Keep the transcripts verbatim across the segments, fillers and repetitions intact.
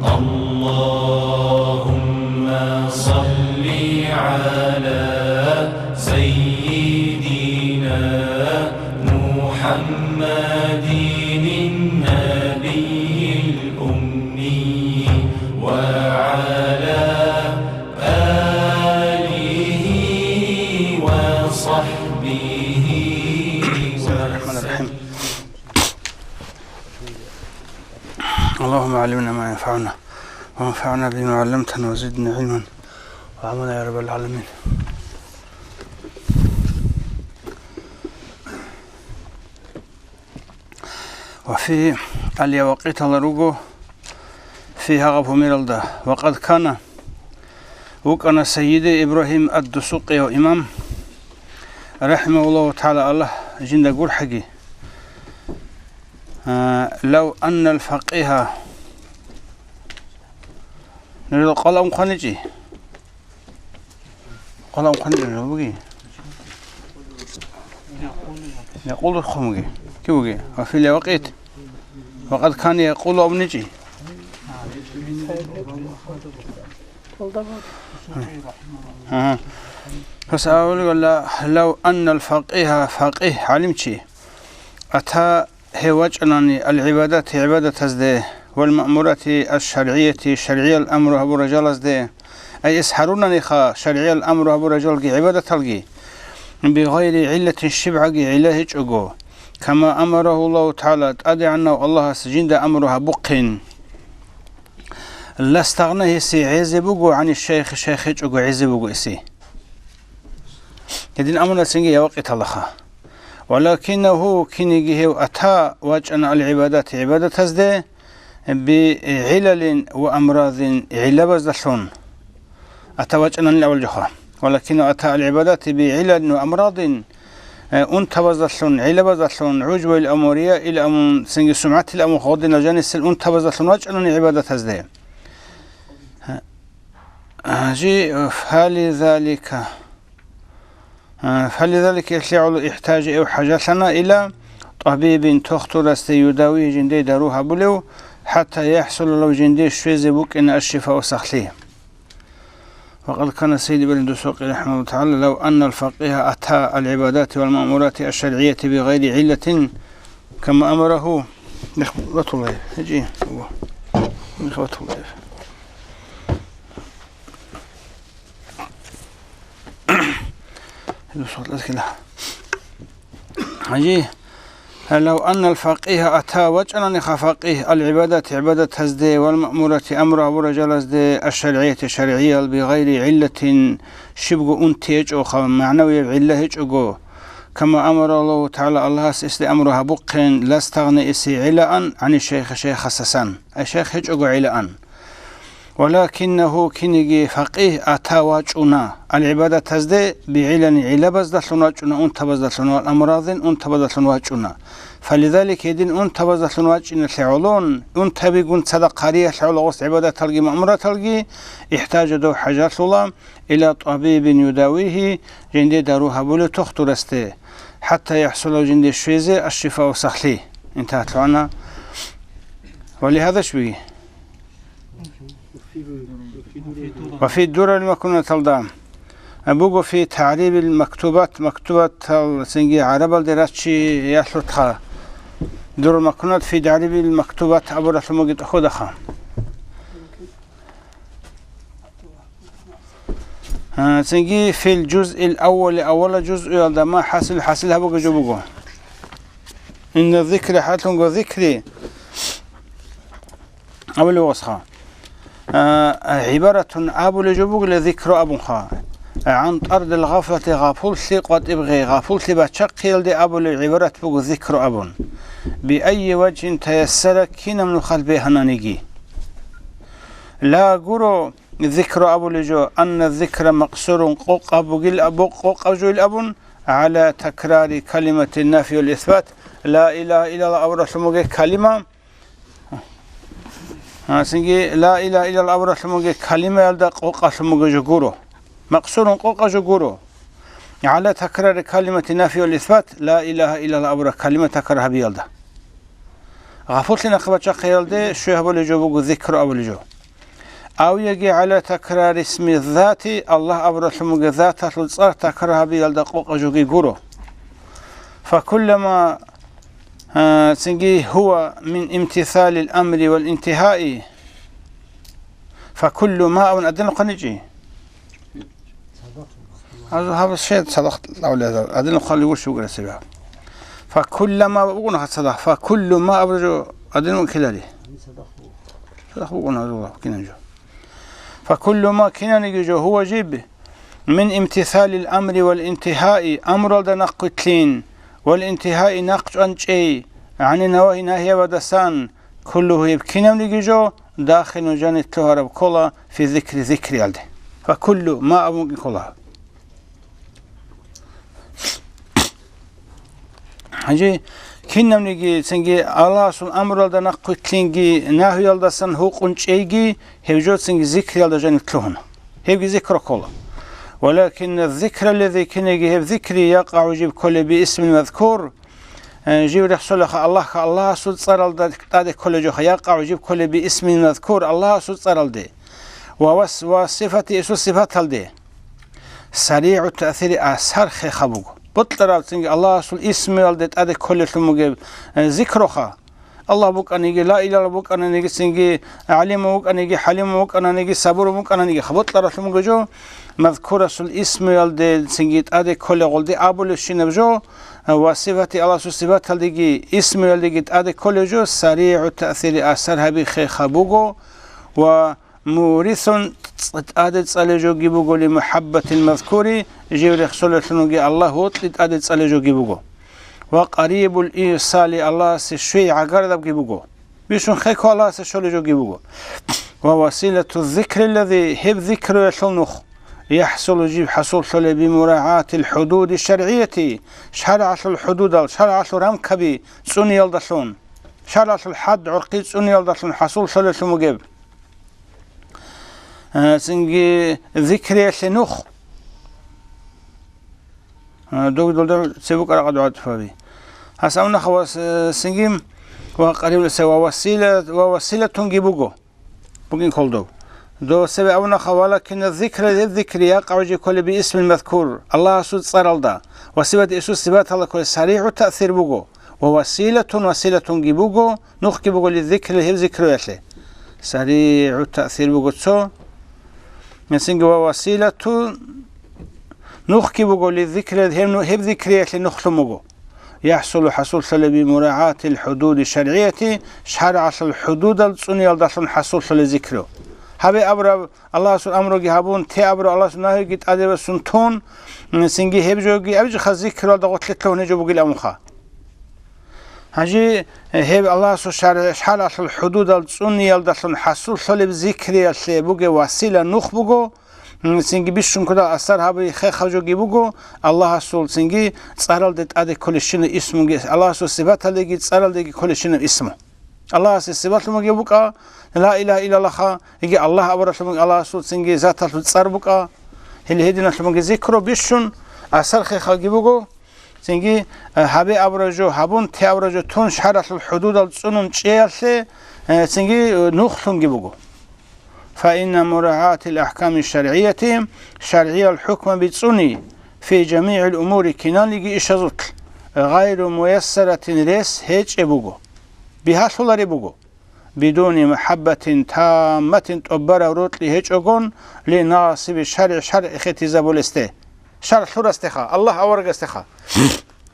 اللهم صل على سيدنا محمد النبي الأمي وعلى آله وصحبه بسم الله الرحمن الرحيم. اللهم علمنا ما ينفعنا، وانفعنا بما علمتنا، وزدنا علما وعملا يا رب العالمين. وفي اليواقيت руго في гьагъаб гьумералда, وقد كان, вукӀана Сайиди Ибрагьим ад-Дусукъияв имам, рахӀимагьуллагьу тагӀала, Аллагь жинда гурхӀаги, а, لو أن الفقيه, нужеда къвалаун хъваничӀи? Къвалаун хъваничӀи нужеда буги? Якъулу хъумги. Кивги? وفي اليواقيت. وقد كان يقول абуничӀи? Ага. Гьес абулеб, لو أن الفقيه, факъигь, гӀалимчи, أتى, гьев вачӀанани, العبادات, гӀибадатазде, والمأمورات الشرعية, шаргӀиял амру гьабурал жалазде, أي, гьес гьарунаниха шаргӀиял амру гьабурал жалги гӀибадаталги, بغير علة, щибгӀаги гӀилла гьечӀого, كما أمره الله تعالى, ТӀадегӀанав Аллагьас жинда амру гьабухъин. لاستغنى, гьесие гӀезе буго, عن الشيخ, шайх гьечӀого гӀезе буго гьесие. Гьедин амуна цинги явакъиталаха. ولكنه, киниги гьев أتى, вачӀана, العبادات, гӀибадатазде, بعلل وأمراض, гӀиллабаздалъун. أتى вачӀанани авал жоха. ولكنه أتى العبادات بعلل وأمراض, э, унтабаздалъун, гӀиллабаздалъун, гӀужбуил аму, рияил аму, цинги сумгӀатил аму, гъодинал жанисел унтабаздалъун вачӀанани гӀибадатазде. Э, жи, فلذلك, э, فلذلك, гьелъие гӀоло, احتاج, гьев хӀажалъана, إلى طبيب, тухтурасде, يداويه, жинде дару гьабулев, حتى يحصل له, жинде щвезе букӀина, الشفاء, сахлъи. وقد كان السيد إبراهيم الدسوقي رحمه الله تعالى لو أن الفقيه أتى العبادات والمأمورات الشرعية بغير علة كما أمره. نخبة الله. هجي. نخبة الله. هجي. لو أن الفقيه أتى, вачӀананиха факъигь, العبادات, гӀибадатазде, والمأمورات, амру гьабурал жалазде, الشرعية, шаргӀиял, بغير علة, щибго унти гьечӀоха, магӀнавияб гӀилла гьечӀого, كما أمره الله تعالى, Аллагьас гьесде амру гьабухъин, لاستغنى, гьесие гӀилаан, عن الشيخ, шайхасасан, ай шайх гьечӀого гӀилаан. ولكنه, киниги факъигь, أتى, вачӀуна, العباداتазде, بعلل, гӀиллабаздалъун вачӀуна, унтабаздалъун, والأمراض, унтабаздалъун вачӀуна. فلذلك, гьедин унтабаздалъун вачӀиналъе гӀоло, унтабигун цадахъ гьариялъе гӀоло гъос гӀибадаталги маъмураталги, احتاج, дов хӀажалъула, إلى طبيب يداويه, жинде дару гьабулев тухтурасде, حتى يحصل, жинде щвезе, الشفاء, сахлъи. Интагьат лъугӀана. ولهذا, щибиги. وفي الدرر المكنونة-алда буго في تعريب المكتوبات, мактубатал цинги гӀарабалде раччиялъутха. Дуррул макнунат في تعريب المكتوبات абуралъумаги тӀахьудаха. А, цинги في الجزء الأول, авала жузъуялда ما حصل, хӀасил гьабуги жо буго. إن الذكر, хӀакълъунго зикри абулев гъосха. А, عبارة, абулев жо бугила зикру абунха. عن طرد الغفلة, гъапуллъи къватӀиб гъей, гъапуллъи бачахъиялде абулев гӀибарат буго зикру абун. بأي وجه تيسر, кинаб нухалъ бегьананиги. لا, гуро, зикру абулев жо, أن الذكر مقصور, къокъаб бугил абу, къокъаб жугьил абун, على تكرار كلمة النفي والإثبات, لا إله إلا الله абуралъумаги калима, а, цинги لا إله إلا الله абуралъумаги калимаялда къокъалъумаги жо гуро. مقصور, къокъаб жо гуро. على تكرار كلمة النفي والإثبات, لا إله إلا الله абура калима такрар гьабиялда. Гъафуллъи нахъе бачахъиялде щвей гьабулеб жо буго зикру абулеб жо. Ав яги гӀала такрари исми зати, Аллагь абуралъун бугеб заталъул цӀар такрар гьабиялда къокъаб жоги гуро. Факуллама, а, цинги гьува мин имтисалил амри вал интигьаи, факуллу ма абун аденухъаничӀи. Азу гьаб щай цадахъ лавлезар, аденухъали вуш вугра себя. Факуллама бугуна цадахъ, факуллума абуржу аденун килари. Цадахъ бугуна азула кинанжу. Факуллума кинаниги жо гьува жиб. Мин имтисалил амри вал интигьаи, амралда нахъвилълъин, вал интигьаи, нахъ чӀванчӀей, гӀани навагьи, нагьиябадасан, куллугьу, гьеб кинабниги жо, дахилун, жаниб лъугьараб ккола, фи зикри, зикриялде. Ва куллу ма абунги ккола. Гьанже кинабниги цинги Аллагьасул амралда нахъвилълъинги, нагьиялдасан гьукъун чӀейги, гьеб жо цинги зикриялда жаниб лъугьуна. Гьебги зикру ккола. Валакинна зикра лезе, кинеги гьеб зикри, якъагӀу, жиб кколеб, би исмил мазкур, э, жив рехсолеха Аллагьха, Аллагьасул цӀаралда тӀаде кколеб жоха, якъагӀу, жиб кколеб, би исмил мазкур, Аллагьасул цӀаралде. Ва вас-, ва сифати, эсул сифаталде. СаригӀу таъсири, асар хеха буго. Бокьараб цинги Аллагьасул исмуялде тӀаде кколелъун бугеб, э, зикруха. Аллагь букӀаниги, ла илагьа букӀананиги, цинги ГӀалиму вукӀаниги, ХӀалиму вукӀананиги, Сабуру вукӀананиги, хабалъаралъун буго жо, мазкурасул исмуялде цинги тӀаде кколегъулде абулебщинаб жо, ва сифати, Аллагьасул сифаталдеги, исмуялдеги тӀаде кколеб жо, саригӀу таъсири, асар гьаби хеха буго, ва мурисун, цӀ-, тӀаде цӀалеб жоги буго, ли мухӀаббатил мазкури, жив рехсолелъун вугев Аллагь вокьи тӀаде цӀалеб жоги буго. Ва къарибул ирсали, Аллагьасе щвей гӀагарабги буго. Бищун хехго Аллагьасе щолеб жоги буго. Ва василату зикрилази, гьеб зикруялъул нух, яхӀсулу, жиб хӀасуллъулеб, бимурагӀатил хӀудуди шаргӀияти, шаргӀалъул хӀудудал, шаргӀалъул рамкаби цӀуниялдалъун, шаргӀалъул хӀад гӀурхъи цӀуниялдалъун хӀасуллъулелъун бугеб. Э, цинги зикриялъе нух. Э, дугдулда цебукӀарахъа дугӀа тӀубаби. Гьас абунаха ва с-, э, цинги ва къарибулесе ва васила, ва василатунги буго. Бугин кколдов. Дов себе абунаха, валакин зикра, гьеб зикри, якъагӀу, жиб кколеб, би исмил мазкур, Аллагьасул цӀаралда, ва сифат, эсул сифаталда кколеб, саригӀу таъсир буго. Ва василатун, василатунги буго, нухги буго, ли зикри, гьеб зикруялъе. СаригӀу таъсир буго цо. Ясинги ва василату нухги буго, ли зикри, гьеб ну-, гьеб зикриялъе нухлъун буго. ЯхӀсулу, хӀасуллъулеб, бимурагӀатил хӀудуди шаргӀияти, шаргӀалъул хӀудудал цӀуниялдалъун хӀасуллъулеб зикру. Гьабе абураб Аллагьасул амруги гьабун, те абураб Аллагьасул нагьиги тӀаде босун тун, м, цинги гьеб жоги абичӀха зикруялда гъорлъе лъугьунеб жо бугил абунха. Гьанже, э, гьеб Аллагьасул шар-, шаргӀалъул хӀудудал цӀуниялдалъун хӀасуллъулеб зикриялъе бугеб васила нух буго, м, цинги бищун ккола асар гьабизе хехаб жоги буго, Аллагьасул цинги цӀаралде тӀаде кколебщинаб исмуги, Аллагьасул сипаталдеги цӀаралдеги кколебщинаб исму. Аллагьасе сипатлъун бугеб букӀа, ла илагьа иллаллагьха, яги Аллагь абуралъун бугеб, Аллагьасул цинги заталъул цӀар букӀа, гьел гьединалъун бугеб зикру бищун асар хехабги буго, цинги, э, гьабе абураб жо гьабун, те абураб жо тун, шаргӀалъул хӀудудал цӀунун чӀеялъе, э, цинги, э, нухлъунги буго. Фаинна мурагӀатил ахӀками шаргӀияти, шаргӀиял хӀукмаби цӀуни, фи жамигӀил умури, киналниги ишазулъ, гъайру муяссаратин, рес гьечӀеб буго, бигьалъулареб буго, бидуни мухӀаббатин тамматин, тӀубараб рокьи гьечӀогон, ли насиби шаргӀи, шаргӀ эхетизабулесде, шаргӀ лъурасдеха, Аллагь аварагасдеха.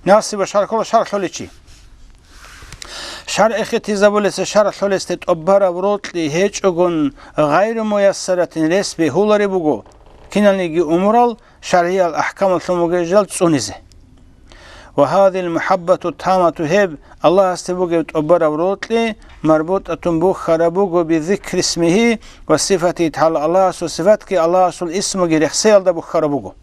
Насиба шаргӀ ккола шаргӀ лъолев чи. ШаргӀ эхетизабулесде, шаргӀ лъолесде тӀубараб рокьи гьечӀогон, гъайру муяссаратин, рес бегьулареб буго, киналниги умурал шаргӀиял ахӀкамалъун бугел жал цӀунизе. Ва гьазил мухӀаббату таммату, гьеб Аллагьасде бугеб тӀубараб рокьи марбутӀатун, бухьараб буго, би зикри исмигьи ва сифатигьи тагӀала, Аллагьасул сифатги Аллагьасул исмуги рехсеялда бухьараб буго.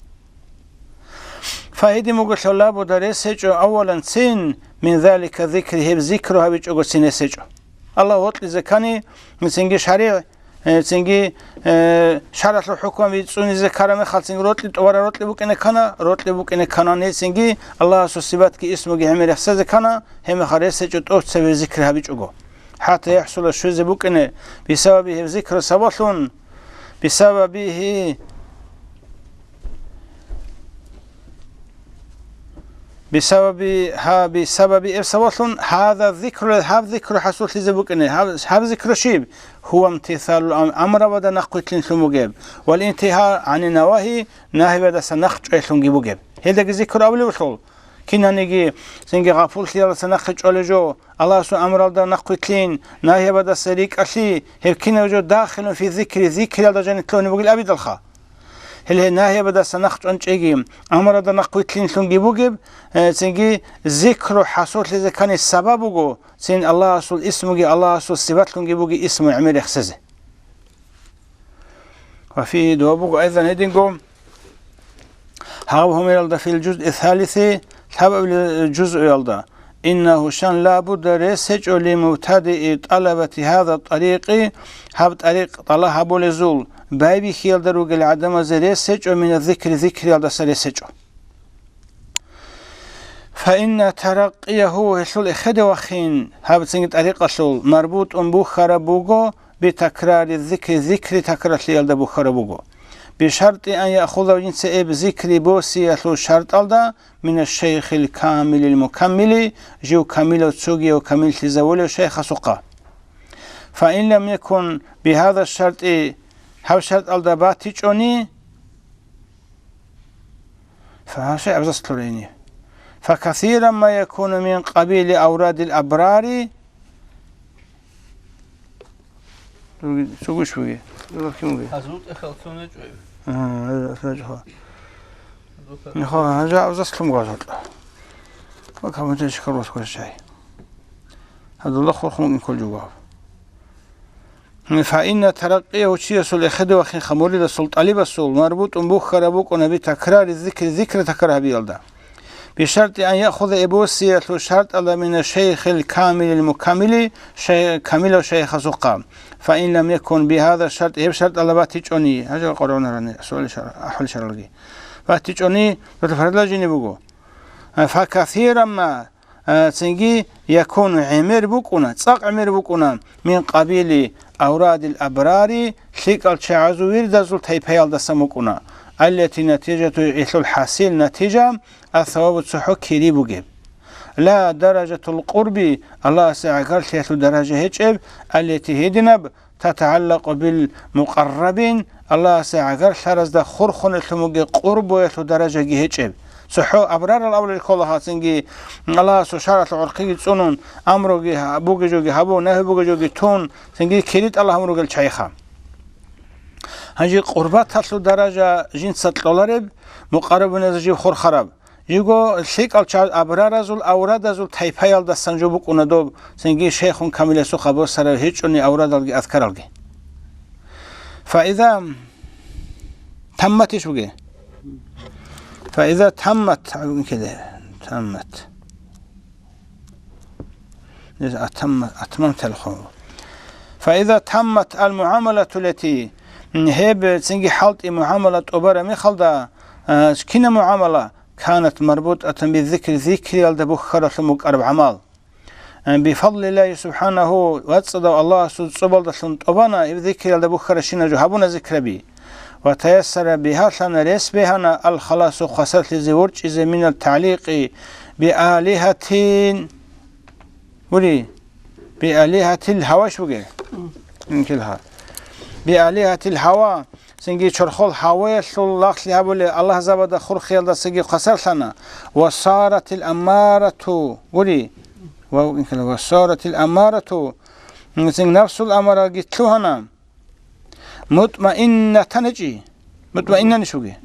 Фа гьедин буго, лъолабуда рес гьечӀо, аввалан цин, мин залика зикри, гьеб зикру гьабичӀого цин рес гьечӀо. Аллагь вокьизе ккани, цинги шаригӀ, э, цинги, э, шаргӀалъул хӀукмаби цӀунизе ккараб мехалцин рокьи, тӀубараб рокьи букӀине ккана, рокьи букӀине кканани цинги Аллагьасул сипатги исмуги гьеб рехсезе ккана, гьеб мехалъ рес гьечӀо тӀоцебе зикр гьабичӀого. хӀатта яхӀсула щвезе букӀине, бисабаби гьеб зикру сабаблъун, бисабабигьи, бисабаби, гьа, бисабаби гьеб сабаблъун, гьаза зикру, гьаб зикру хӀасуллъизе букӀине, гьаб, гьаб зикру щиб? Гьува имтисалул ам-, амрабада нахъвилълъинлъун бугеб, вал интигьа гӀани навагьи, нагьибадаса нахъ чӀвеялъунги бугеб. Гьелдаги зикру абулеб буго. Кинаниги цинги гъапуллъиялдаса нахъе чӀолеб жо, Аллагьасул амралда нахъвилълъин, нагьиябадаса рикӀкӀалъи, гьеб кинаб жо дахилун фи зикри, зикриялда жаниб лъугьунеб бугел абидалха. Гьеле гьеб нагьиябадаса нахъ чӀван чӀеги, амралда нахъвилълъинлъунги бугеб, э, цинги зикру хӀасуллъизе ккани сабаб буго, цин Аллагьасул исмуги Аллагьасул сипатлъунги буги исму гӀемер рехсезе. Ва фигьи, дова буго, айзан гьединго, гьав гьумералда, фил жузъи салиси, лъабабилеб жузъуялда, иннагьу, щан, ла будда, рес гьечӀо, ли мубтадии тӀалабати гьаза тӀарикъи, гьаб тӀарикъ тӀалаб гьабулезул байбихьиялда ругел гӀадамазе рес гьечӀо, мина зикри, зикриялдаса рес гьечӀо. Фаинна тараккиягьу, гьелъул эхеде вахин, гьаб цинги тӀарикъалъул, марбутӀун бухьараб буго, битакрари зикри, зикри такрарлъиялда бухьараб буго. БишартӀи ан яхуза, жинца гьеб зикри босиялъул шартӀалда, мина шейхил камилил мукаммили, жив камилав цогияв камиллъизавулев шейхасухъа. Фаин лам якун бигьаза шартӀи, гьаб шартӀалда батичӀони, Фа-, гьанже абзац лъурайни. Факасиран ма якуну мин къабили аврадил абрари. Цогуш буги. Цогуш буги. Гьазул тӀехьал цо нечӀо. Ага, нечӀо. Нихо, гьанже абзац лъун гвазатла. Ва кабунтеш карвас квешай. Гьадула хурхун кол жугав. Фаинна тараккияв чиясул эхеде вахинха муридасул, тӀалибасул, марбутӀун бухьараб букӀуна битакрари зикри, зикри такрар гьабиялда. БишартӀи ан яхуза, эбосиялъул шартӀала, мина шейхил камилил мукаммили, шей-, камилав шейхасухъа. Фаин лам якун бигьаза шартӀ, гьеб шартӀала батичӀони, гьажал къоргъунарани, суали шар-, ахӀули шаралги. БатичӀони, дуда фарзлажини буго. Факасиран ма, А, цинги якуну гӀемер букӀуна, цӀакъ гӀемер букӀуна, мин къабили аврадил абрари, лъикӀал чагӀазул вирдазул тайпаялдаса букӀуна, аллати натижату, гьелъул хӀасил, натижа, асавабу, цохӀо кири бугеб. Ла даражатул къурби, Аллагьасе гӀагарлъиялъул даража гьечӀеб, аллати, гьединаб, татагӀаллакъу бил мукъаррабин, Аллагьасе гӀагарлъаразда хурхунелъун бугеб къурбуялъул даражаги гьечӀеб. ЦохӀо абрарал авлел ккола гьацинги, Аллагьасул шаргӀалъул гӀурхъиги цӀунун, амруги гьа-, бугеб жоги гьабун, нагьи бугеб жоги тун, цинги кири тӀалаб гьабун ругел чагӀиха. Гьанже къурбаталъул даража жинца кьолареб, мукъаррабуназда жив хурхараб. Жиго лъикӀал чагӀаз абраразул аврадазул тайпаялдасан жо букӀуна доб, цинги шейхун камиласухъа босарав гьечӀони аврадалги азкаралги. Фаиза таммат иш буге. Фаиза таммат, таммат. Атамма-, атмамтал ху. Фаиза таммат ал муамалату лати, гьеб цинги хӀалтӀи муамала тӀубараб мехалда, а, кина муамала, канат марбутӀатан биззикри, зикриялда бухьаралъун букӀараб гӀамал. Бифадлиллагьи субхӀанагьу, вацӀцӀадав Аллагьасул цӀобалдалъун тӀубана, гьеб зикриялда бухьаращинаб жо гьабуна зикраби. Ва таяссара, бигьалъана, рес бегьана, ал-халасу, хвасарлъизе ворчӀизе, минат-тагӀликъи биалигьатин, гури, биалигьатил гьаваш бугел. Инкил гьа. Биалигьатил гьава, Цинги чорхол гьаваялъул лагълъи гьабулел аллагьзабазда хурхиялдасаги хвасарлъана, ва саратил аммарату, гури, ва, ва саратил аммарату, цинги нафсул аммараги лъугьана, мутмаиннатан гьечӀи, мутмаиннанищ буги?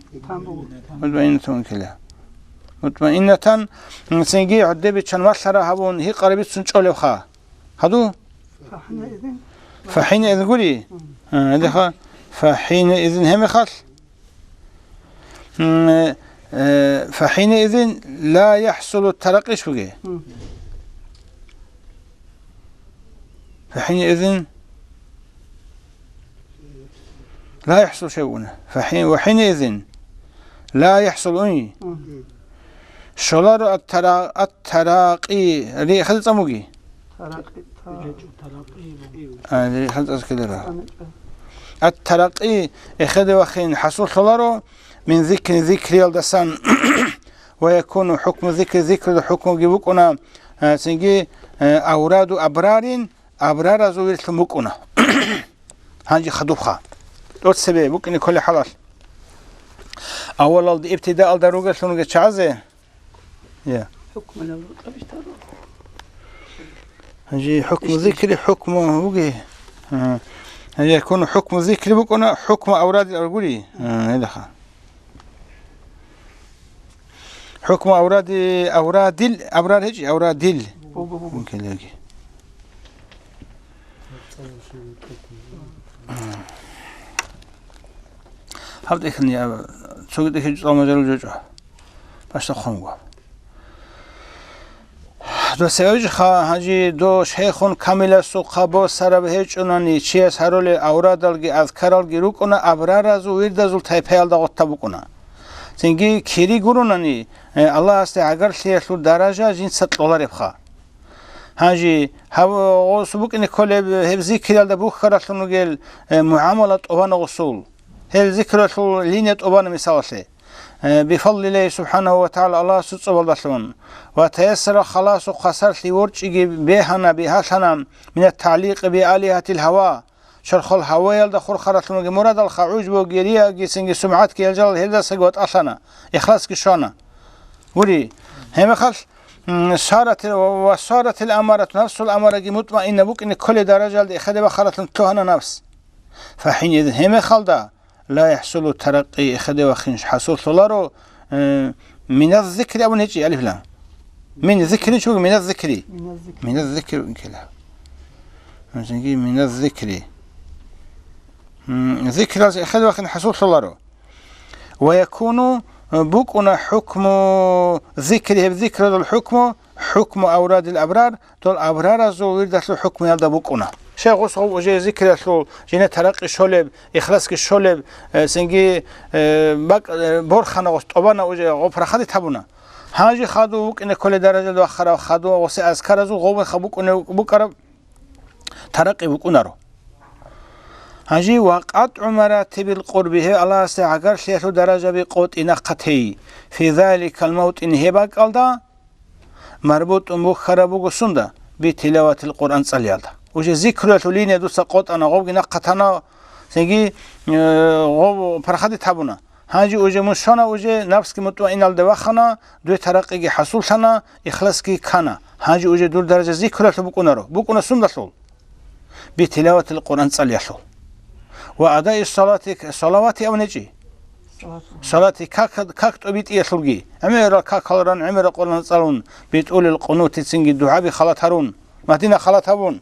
Мутмаиннатун кила. Мутмаиннатан, цинги гӀодобе чан валъара гьабун, гьикъараб бицун чӀолебха. Гьаду? ФахӀинаизин. ФахӀинаизин гури? А, гьелеха, фахӀинаизин гьеб мехалъ. М, э, фахӀинаизин ла яхӀсулу таракъиш буги. М. ФахӀинаизин ла яхӀсул шайъун. ФахӀи-, ва хӀинаизин ла яхӀсул уни. Мгм. Щоларо ат-тара-, ат-таракъи, ри хадацӀа муги? Таракъи, та- Али хӀалтӀаз ккелара. Ат-таракъи, эхеде вахин хӀасуллъуларо, мин зикри, зикриялдасан, ва якуну хӀукму зикри, зикруда хӀукмуги букӀуна, а, цинги, а, авраду абрарин, абраразул вирлъун букӀуна. Гьанже хадубха. ТӀоцебе букӀине кколеб хӀалалъ. Авалалда ибтидаалда ругелъунги чагӀазе. Я. ХӀукманал рукъабищ тару? Гьанже хӀукму Ишти. Зикри, хӀукму вуги. А. Гьанже кун хӀукму зикри букӀуна, хӀукму аврадил аргури. А, гьелаха. ХӀукму авради, аврадил, аврар гьечӀи, аврадил. Бу, бу, бу, бу. Мумкин леги. Гьаб тӀехьан я, цоги тӀехьи цӀал мажарул жочӀо. Башда хъумго. Досевежха гьанже до шейхун камиласухъа босараб гьечӀунани, чияс гьарулел аврадалги азкаралги рукӀуна, абраразул вирдазул тайпаялда гъоттаб букӀуна. Цинги кири гурунани, э, Аллагьасде гӀагарлъиялъул даража жинца кьоларебха. Гьанже гьав гъосу букӀине кколеб гьеб зикриялда бухьаралъун ругел, э, мугӀамала тӀубана гъосул. Гьел зикралъул линия тӀубана мисалалъе. Э, бифадлиллагьи субхӀанагьу ва тагӀала Аллагьасул цӀобалдалъун. Ва таяссара халасу хъасарлъи ворчӀиги бегьана, бигьалъана, минат-тагӀликъи биалигьатил гьава. Чорхол гьаваялда хурхаралъун ругел мурадалха гӀужбуги, риягицинги, сумгӀатги гьел жалал гьелдасаги ватӀалъана, ихласги щвана. Гури, гьебмехалъ, м, саратил, ва, ва саратил амарату, нафсул амараги мутмаинна букӀине кколей даражалда эхеде бахаралъун лъугьана нафс. ФахӀинидин гьебмехалда, ла яхӀсулу таракъи, эхеде вахинчӀ хӀасуллъуларо, э, миназ зикри абун гьечӀи, алифлам. Мин зикри чуго, миназ зикри. Миназ зикри. Миназ зикри ккела. Мисалги, миназ зикри. М, зикралъ эхеде вахин хӀасуллъуларо. Ва якуну, э, букӀуна хӀукму зикри, гьеб зикралъул хӀукму, хӀукму аврадил абрар, дол абраразул вирдалъул хӀукмуялда букӀуна. Шей гъус гъов уже зикралъул жине таракъи щолеб, ихласги щолеб, э, цинги, э, бакӀ-, э, борхана гъос тӀобана уже гъов парахадит гьабуна. Гьанже хадув вукӀине кколей даражалда вахарав хадув гъосе азкаразул гъов букӀунев-, букӀараб таракъи букӀунаро. Гьанже ва къатӀу маратибил къурби, гьев Аллагьасда гӀагарлъиялъул даражаби къотӀи нахъа тей, фи заликал мавтӀин, гьеб бакӀалда, марбутӀун бухьараб буго сунда, би тилаватил Къуръан цӀалиялда. Уже зикруялъул линия дуца къотӀана, гъобги нахъа тана, цинги, э, гъоб парахадит гьабуна. Гьанже уже мун щвана, уже нафсги мутмаиналде вахана, дуе таракъиги хӀасуллъана, ихласги ккана. Гьанже уже дур даража зикралъул букӀунаро, букӀуна сундалъул? Би тилаватил Къуръан цӀалиялъул. Ва адаи салати, салавати абун гьечӀи? Салати как, как тӀобитӀиялъулги. ГӀемерал какал ран, гӀемерал Къуръан цӀалун, битӀулил къунутицинги дугӀаби халат гьарун, Мадина халат гьабун.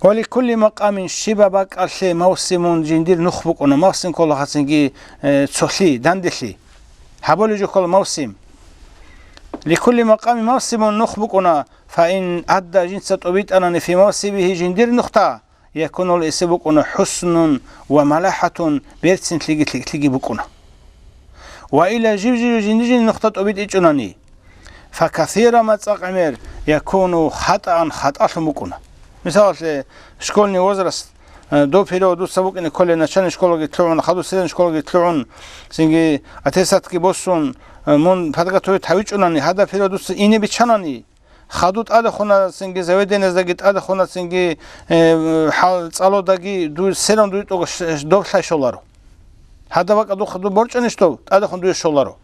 Ва ликулли макъамин, щибаб бакӀалъе мавсимун, жиндир нух букӀуна, мавсим ккола гьацинги, э, цолъи, данделъи. Гьабулеб жо ккола мавсим. Ликулли макъамин мавсимун, нух букӀуна, фаин адда, жинца тӀобитӀанани, фи мавсимихи, жиндир нухда, якуну, эсе букӀуна хӀуснун ва малахӀатун, берцинлъиги лъикӀлъиги букӀуна. Ва илла, жив-жив жиндир-жиндир нухда тӀобитӀичӀунани, факасира, мацӀакъ гӀемер, якуну хатӀаан, хатӀалъун букӀуна. Мисалалъе, школьный возраст, э, до период дуца букӀине кколей начальный школаги лъугӀун, хадуб средний школаги лъугӀун, цинги аттестатги босун, э, мун подготовить гьавичӀунани, гьадаб период дуца ине биччанани, хадуб тӀадехуна, цинги заведенияздаги тӀадехуна, цинги, э, хӀал-, цӀалодаги ду-, серан дуе тӀога ш-, ш-, доб лъай щоларо. Гьадаб бакӀа духъа дуб борчӀанищ доб, тӀадехун дуе щоларо.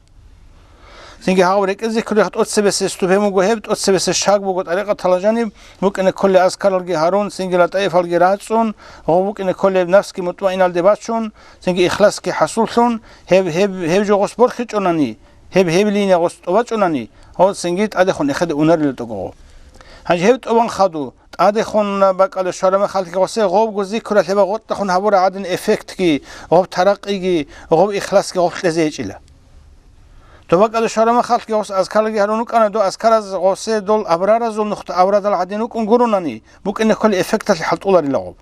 Цинги гьав рекӀелзехъулихъ тӀоцебесеб ступень буго гьеб, тӀоцебесеб шаг буго тӀарикъаталда жаниб, букӀине кколей азкаралги гьарун, цинги латӀаифалги рацӀцӀун, гъов букӀине кколеб нафсги мутмаиналде бачун, цинги ихласги хӀасуллъун, гьеб, гьеб, гьеб жо гъос борхичӀунани, гьеб, гьеб линия гъос тӀобачӀунани, гъов цинги тӀадехун эхеде унарила тӀокӀого. Гьанже гьеб тӀубан хадуб, тӀадехун бакӀалде щвараб мехалъги гъосе гъобго зикру лъеба гъоркьахун гьабураб гӀадин эффектги, гъоб таракъиги, гъоб ихласги гъоб кьезе гьечӀила. Доб бакӀалде щвараб мехалъги гъос азкаралги гьарун рукӀана, доб азкараз гъосе дол абраразул нухда аврадал гӀадин рукӀун гурунани, букӀине кколей эффекталъе хӀалтӀуларила гъоб.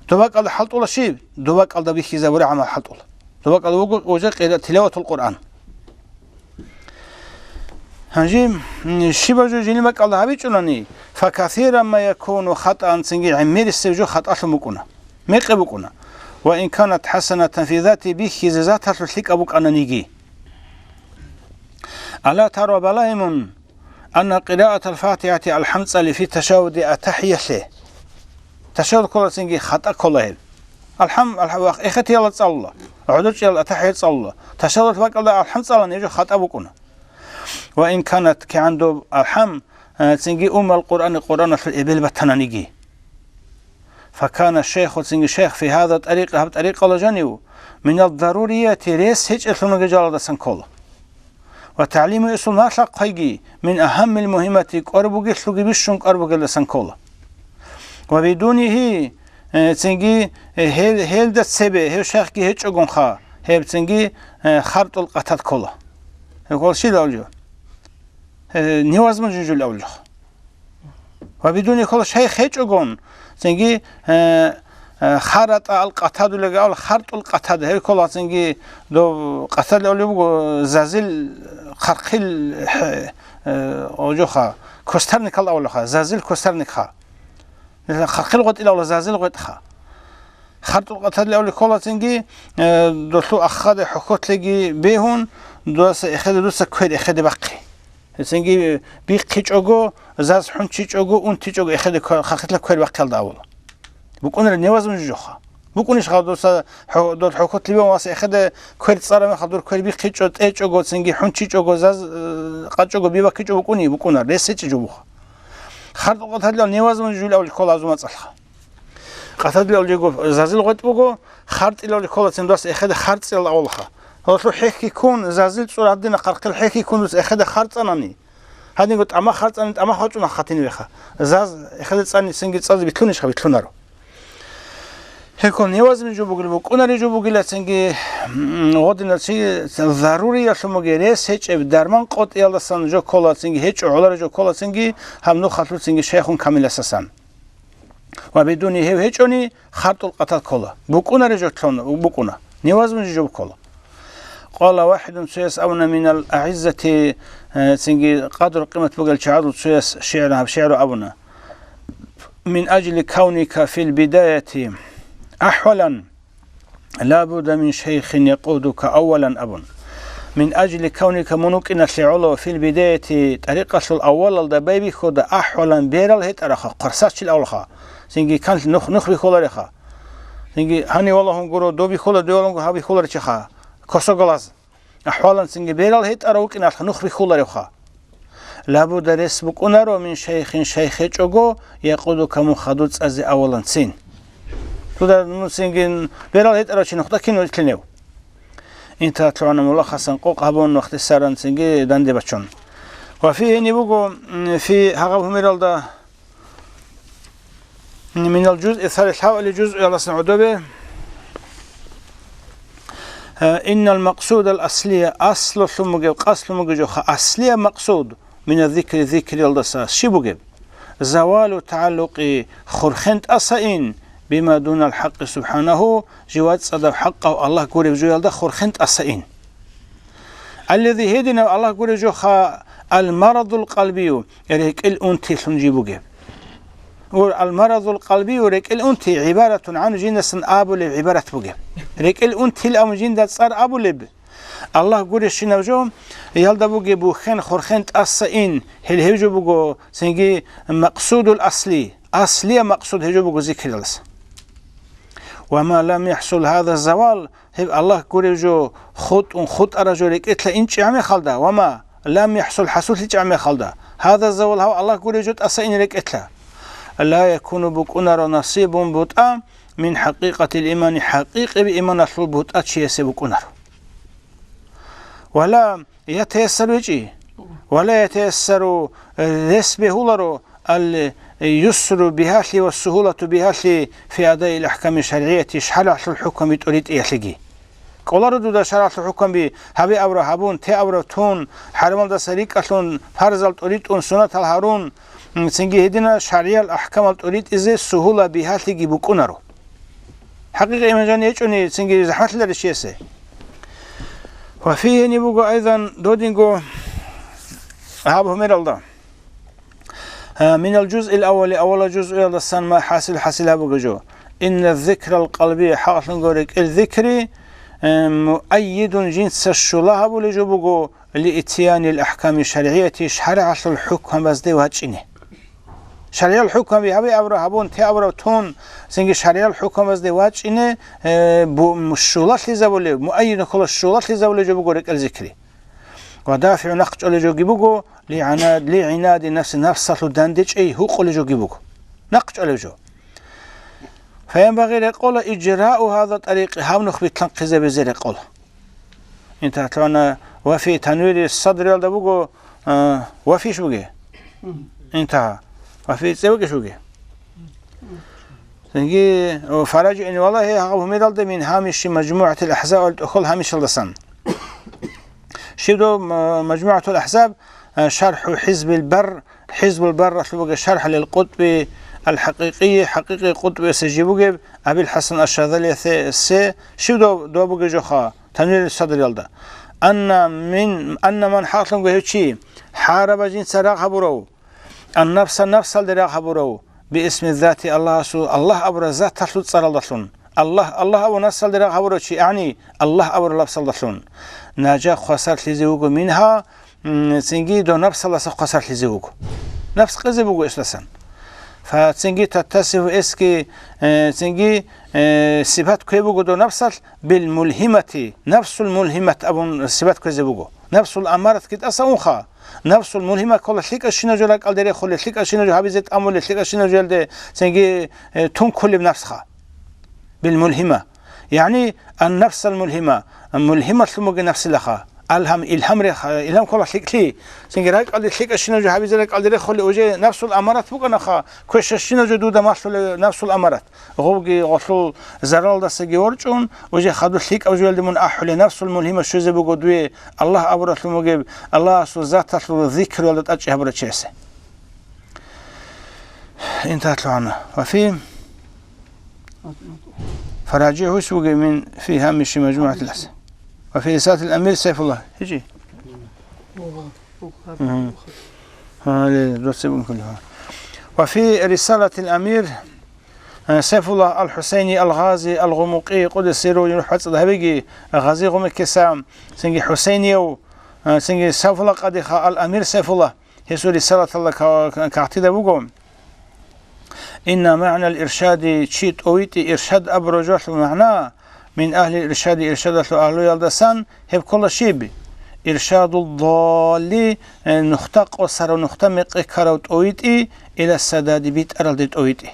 Доб бакӀалда хӀалтӀула щиб? Доб бакӀалда бихьизабураб гӀамал хӀалтӀула. Доб бакӀалда вуго уже къира-, тилаватул Къуръан. Гьанже, м, щибаб жо жиниб бакӀалда гьабичӀунани, факасиран ма якуну хатӀан, цинги гӀемерисеб жо хатӀалъун букӀуна, мекъи букӀуна. Ва ин канат хӀасанатан фи зати, бихьизе заталъулъ лъикӀаб букӀананиги. Ала тара, балагье мун, анна къираатал ФатихӀати, АлхӀам цӀали, фи ташагьуди, атахӀиялъе. Ташагьуд ккола цинги хатӀа ккола гьеб. АлхӀам, алхӀам, ва эхетиялда цӀалула, гӀодор чӀиялда атахӀият цӀалула. Ташагьудалъ бакӀалда АлхӀам цӀалани гьеб жо хатӀа букӀуна. Ва ин канат, кигӀан доб АлхӀам, э, цинги Уммал Къуръани, Къуръаналъул эбел батананиги. Факана шейху, цинги шейх, фи гьаза тӀарикъи, гьаб тӀарикъала жанив, минал дарурияти, рес гьечӀелъун ругел жалалдасан ккола. Ва тагӀлиму, гьесул налъахъайги, мин агьаммил мугьиммати, кӀвар бугелъулги бищун кӀвар бугелдасан ккола. Ва бидунигьи, э, цинги, э, гьел, гьелда цебе гьев шайхги гьечӀогонха, гьеб цинги, э, хартӀул къатад ккола. Гьеб ккола щиб абулеб жо? Э, невозможно жо абулеб жо. Ва бидуни ккола шайх гьечӀогон, цинги, э, э, харатӀа ал къатадулеги абула, хартӀул къатад, гьеб ккола цинги доб къатадулев буго зазил хъархъил, э, э, гьожоха, кустарникал абулаха, зазил кустарникха. Хъархъил гъветӀилавла зазил гъветӀха. ХартӀул къатадилавли ккола цинги, э, долъул ахаде хӀухьолъиги бегьун, дудаса эхеде дуца квер эхеде бахъи. Цинги бихъичӀого, заз хӀунчичӀого, унтичӀого эхеде квер, хъархъила квер бахъиялда абула. БукӀунареб невозможно жоха. БукӀунищха дуца хӀу-, дол хӀухьолъи бегьун васа эхеде квер цӀараб мехалъ дур квер бихъичӀо, тӀечӀого, цинги хӀунчичӀого, заз, э, къачӀого бибаккичӀо букӀуни, букӀунар, рес гьечӀеб жо буха. ХартӀул къатадилав невозможно жугьил абулеб ккола гьазул мацӀалъха. Къатадилав жего зазил гъветӀ буго, хартӀилав ккола цин дос эхеде харцӀилал авалха. Гьалъул хӀехьи ккун, зазил цӀур гьадина хъархъил хӀехьи ккун дус эхеде харцӀанани. Гьадинго тӀама харцӀани, тӀама хачӀуна хатин веха. Заз эхеде цӀани цинги цӀазе битлъунищха, битлъунаро. Гьекъон невозможно жо бугел букӀунари жо бугила цинги, м, гъодиналъ чи заруриялъун бугел рес гьечӀеб дарман къотӀиялдасан жо ккола цинги, гьечӀо гӀолари жо ккола цинги, гьаб нухалъул цинги шайхун камиласасан. Ва бидуни гьев гьечӀони, хартӀул къатад ккола. БукӀунари жо лъун букӀуна. Невозможно жо ккола. Къала вахидун, цояс абуна, минал агӀиззати, э, цинги къадру-къимат бугел чагӀазул цояс шигӀр, гьаб шигӀру абуна. Мин ажли кавника фил бидаяти ахӀвалан, ла будда мин шайхин якъудука аввалан абун. Мин ажли кавника, мун вукӀиналъе гӀоло, фил бидаяти, тӀарикъалъул аввалалда байбихьуда, ахӀвалан, берал гьетӀараха, хъварсачил авлаха, цинги канлъи нух, нух бихьулареха. Цинги гьанив валагьун гуро, доб бихьула, дов валагьун гуро, гьаб бихьуларичаха, косоглаз. АхӀвалан цинги берал гьетӀарав вукӀиналъха нух бихьуларевха. Лабуда рес букӀунаро мин шайхин, шайх гьечӀого, якъудука, мун хадур цӀазе аваланцин. Туда, ну, цинги берал гьетӀарав чи нухда кин вилълъинев? Инталъугьана мулахасан къокъ гьабун, вахтисаран цинги данде бачун. Ва фи гьени буго, м, фи гьагъаб гьумералда Минал жузъи сали лъабали жузъиялдасан гӀодобе. Э, иннал макъсудал аслия, аслулъун бугеб, къасдлъун бугеб жоха, аслия макъсуд, мина зикри, зикриялдаса щиб бугеб? Завалу тагӀаллукъи, хурхен тӀаса ин, бима дунал хӀакъи субхӀанагьу, жив вацӀцӀадаб хӀакъав Аллагь гуреб жоялда хурхен тӀаса ин. Аллази, гьединав Аллагь гуреб жоха, ал-марадул къалбию, рекӀел унтилъун жиб бугеб. Гур, ал-марадул къалбию, рекӀел унти, гӀибаратун гӀан, жиндасан абулеб гӀибарат бугеб. РекӀел унтил абун жинда цӀар абулеб. Аллагь гуребщинав жо, ялда бугеб бухьен, хурхен тӀаса ин, гьел гьев жо буго, цинги макъсудул асли, аслия макъсуд гьев жо буго зикрилас. Ва ма лам яхӀсул гьаза завал, гьеб Аллагь гурев жо хутӀун, хутӀарав жо рекӀелъа инчӀи гьамехалда, ва ма лам яхӀсул, хӀасуллъичӀи гьамехалда, гьаза завал, гьав Аллагь гурев жо тӀаса ин рекӀелъа, ла якуну, букӀунаро, насибун, бутӀа, мин хӀакъикъатил имани, хӀакъикъи иманалъул бутӀа чиясе букӀунаро. Ва ла ятаяссару гьечӀи, ва ла ятаяссару, рес бегьуларо, ал-юсру бигьалъи ва сугьулату бигьалъи фи адаил ахӀками шаргӀияти, шаргӀалъул хӀукмуби тӀуритӀиялъеги. КӀоларо дуда шаргӀалъул хӀукмуби, гьабе абураб гьабун, те абураб тун, хӀарамалдаса рикӀкӀалъун, парзал тӀуритӀун, суннатал гьарун, м, цинги гьедина шаргӀиял ахӀкамал тӀуритӀизе сугьула бигьалъиги букӀунаро. ХӀакъикъи иман жани гьечӀони цинги захӀмалъилари чиясе. Ва фигьини буго айзан додинго, гьаб гьумералда. Э, минал жузъил аввали, аввала жузъуялдасан ма хӀасил, хӀасил гьабуге жо. Инна зикрал къалби, хӀакълъунго рекӀел зикри, э, муаййидун, жинца щула гьабулей жо буго, лиитиянил ахӀками шаргӀияти, шаргӀалъул хӀукмабазде вачӀине. ШаргӀиял хӀукмаби гьабе абура гьабун, те абура тун, цинги шаргӀиял хӀукмабазде вачӀине, э, бу-, м-, щулалъизабулеб, муаййидун ккола щулалъизабулеб жо буго рекӀел зикри. Ва дафигӀу, нахъ чӀолеб жоги буго, лигӀана-, лигӀинади нафси, нафсалъул дандечӀей гьукъулеб жоги буго. Нахъ чӀолеб жо. Фаянбагъи, рекъола, ижрау гьаза тӀарикъи, гьаб нух битлъанхъизабизе рекъола. Интагьа лъугьана, ва фи танвири садриялда буго, а, ва фиш буге? Интагьа. Ва фи цӀевегеш буге? Цинги, о, фаражиъни валагьи гьагъаб гьумералда мин гьамиши мажмугӀатил ахӀзаб ал тӀохьол гьамишалдасан. Щиб доб, м-, мажмугӀатул ахӀзаб, а, шархӀу хӀизбил барр, хӀизбул барралъуб бугеб шархӀ лил къутӀби ал-хӀакъикъи, хӀакъикъи къутӀбиясе жиб бугеб, Абил ХӀасан аш-Шазалиясе, щиб доб, доб бугеб жоха, Танвирил садриялда. Анна мин, анна ман, хӀакълъунго гьев чи, хӀараба, жинца рагъ гьабурав, ан-нафса, нафсалде рагъ гьабурав, биисми зати Аллагьасул, Аллагь абураб заталъул цӀаралдалъун. Аллагь, Аллагь абун нафсалде рагъ гьабурав чи, яни Аллагь абураб лафзалдалъун. Нажа, хвасарлъизе вуго, мингьа, м, цинги дов нафсалдаса хвасарлъизе вуго. Нафс къезе буго эсласан. Фа цинги таттасифу, эсги, э, цинги, э, сипат ккве буго дов нафсалъ, бил мулгьимати, нафсул мулгьимат абун сипат кквезе буго. Нафсул амаратги тӀаса унха. Нафсул мулгьима ккола лъикӀабщинаб жо ракӀалде рехулеб, лъикӀабщинаб жо гьабизе тӀамулеб, лъикӀабщинаб жо гьелде цинги, э, тун кколеб нафсха. Бил мулгьима. Яни, ан-нафсал мулгьима, мулгьималъун бугеб нафсилаха. Алгьам, илгьам реха, илгьам ккола лъикӀлъи. Цинги ракӀалде лъикӀабщинаб жо гьабизе ракӀалде рехулеб, уже нафсул амарат букӀанаха, квешабщинаб жо дуда малъулеб нафсул амарат. Гъобги гъолъул заралдасаги ворчӀун, уже хадуб лъикӀаб жоялде мун ахӀулеб, нафсул мулгьима щвезе буго дуе Аллагь абуралъун бугеб, Аллагьасул заталъул зикруялда тӀадчӀи гьабурав чиясе. Интагьа лъугьана. Ва фи фаражи гьус бугеб мин фи гьамиши мажмугӀатил ахӀзаб. Ва фи рисалатил амир Сайфуллагь. Гьечи? Мгм. Гьале, доцебун кколеб. Ва фи рисалатил амир, э, Сайфуллагь ал-ХӀусайни ал-Гъази ал-Гъумукъи, къуддиса сирругьу, рухӀ бацӀцӀад гьабиги, Гъази Гъумукъиса, цинги ХӀусайнияв, э, цинги Сайфуллагь къадиха ал-амир Сайфуллагь, гьесул рисалаталда ка-, ка-, кагътида буго. Инна магӀнал иршади, чи тӀовитӀи иршад абураб жоялъул магӀна, мин агьлил иршади, иршадалъул агьлуялдасан гьеб ккола щиб? Иршадул далли, э, нухда къосарав, нухда мекъи ккарав тӀовитӀи, ила садади, битӀаралде тӀовитӀи.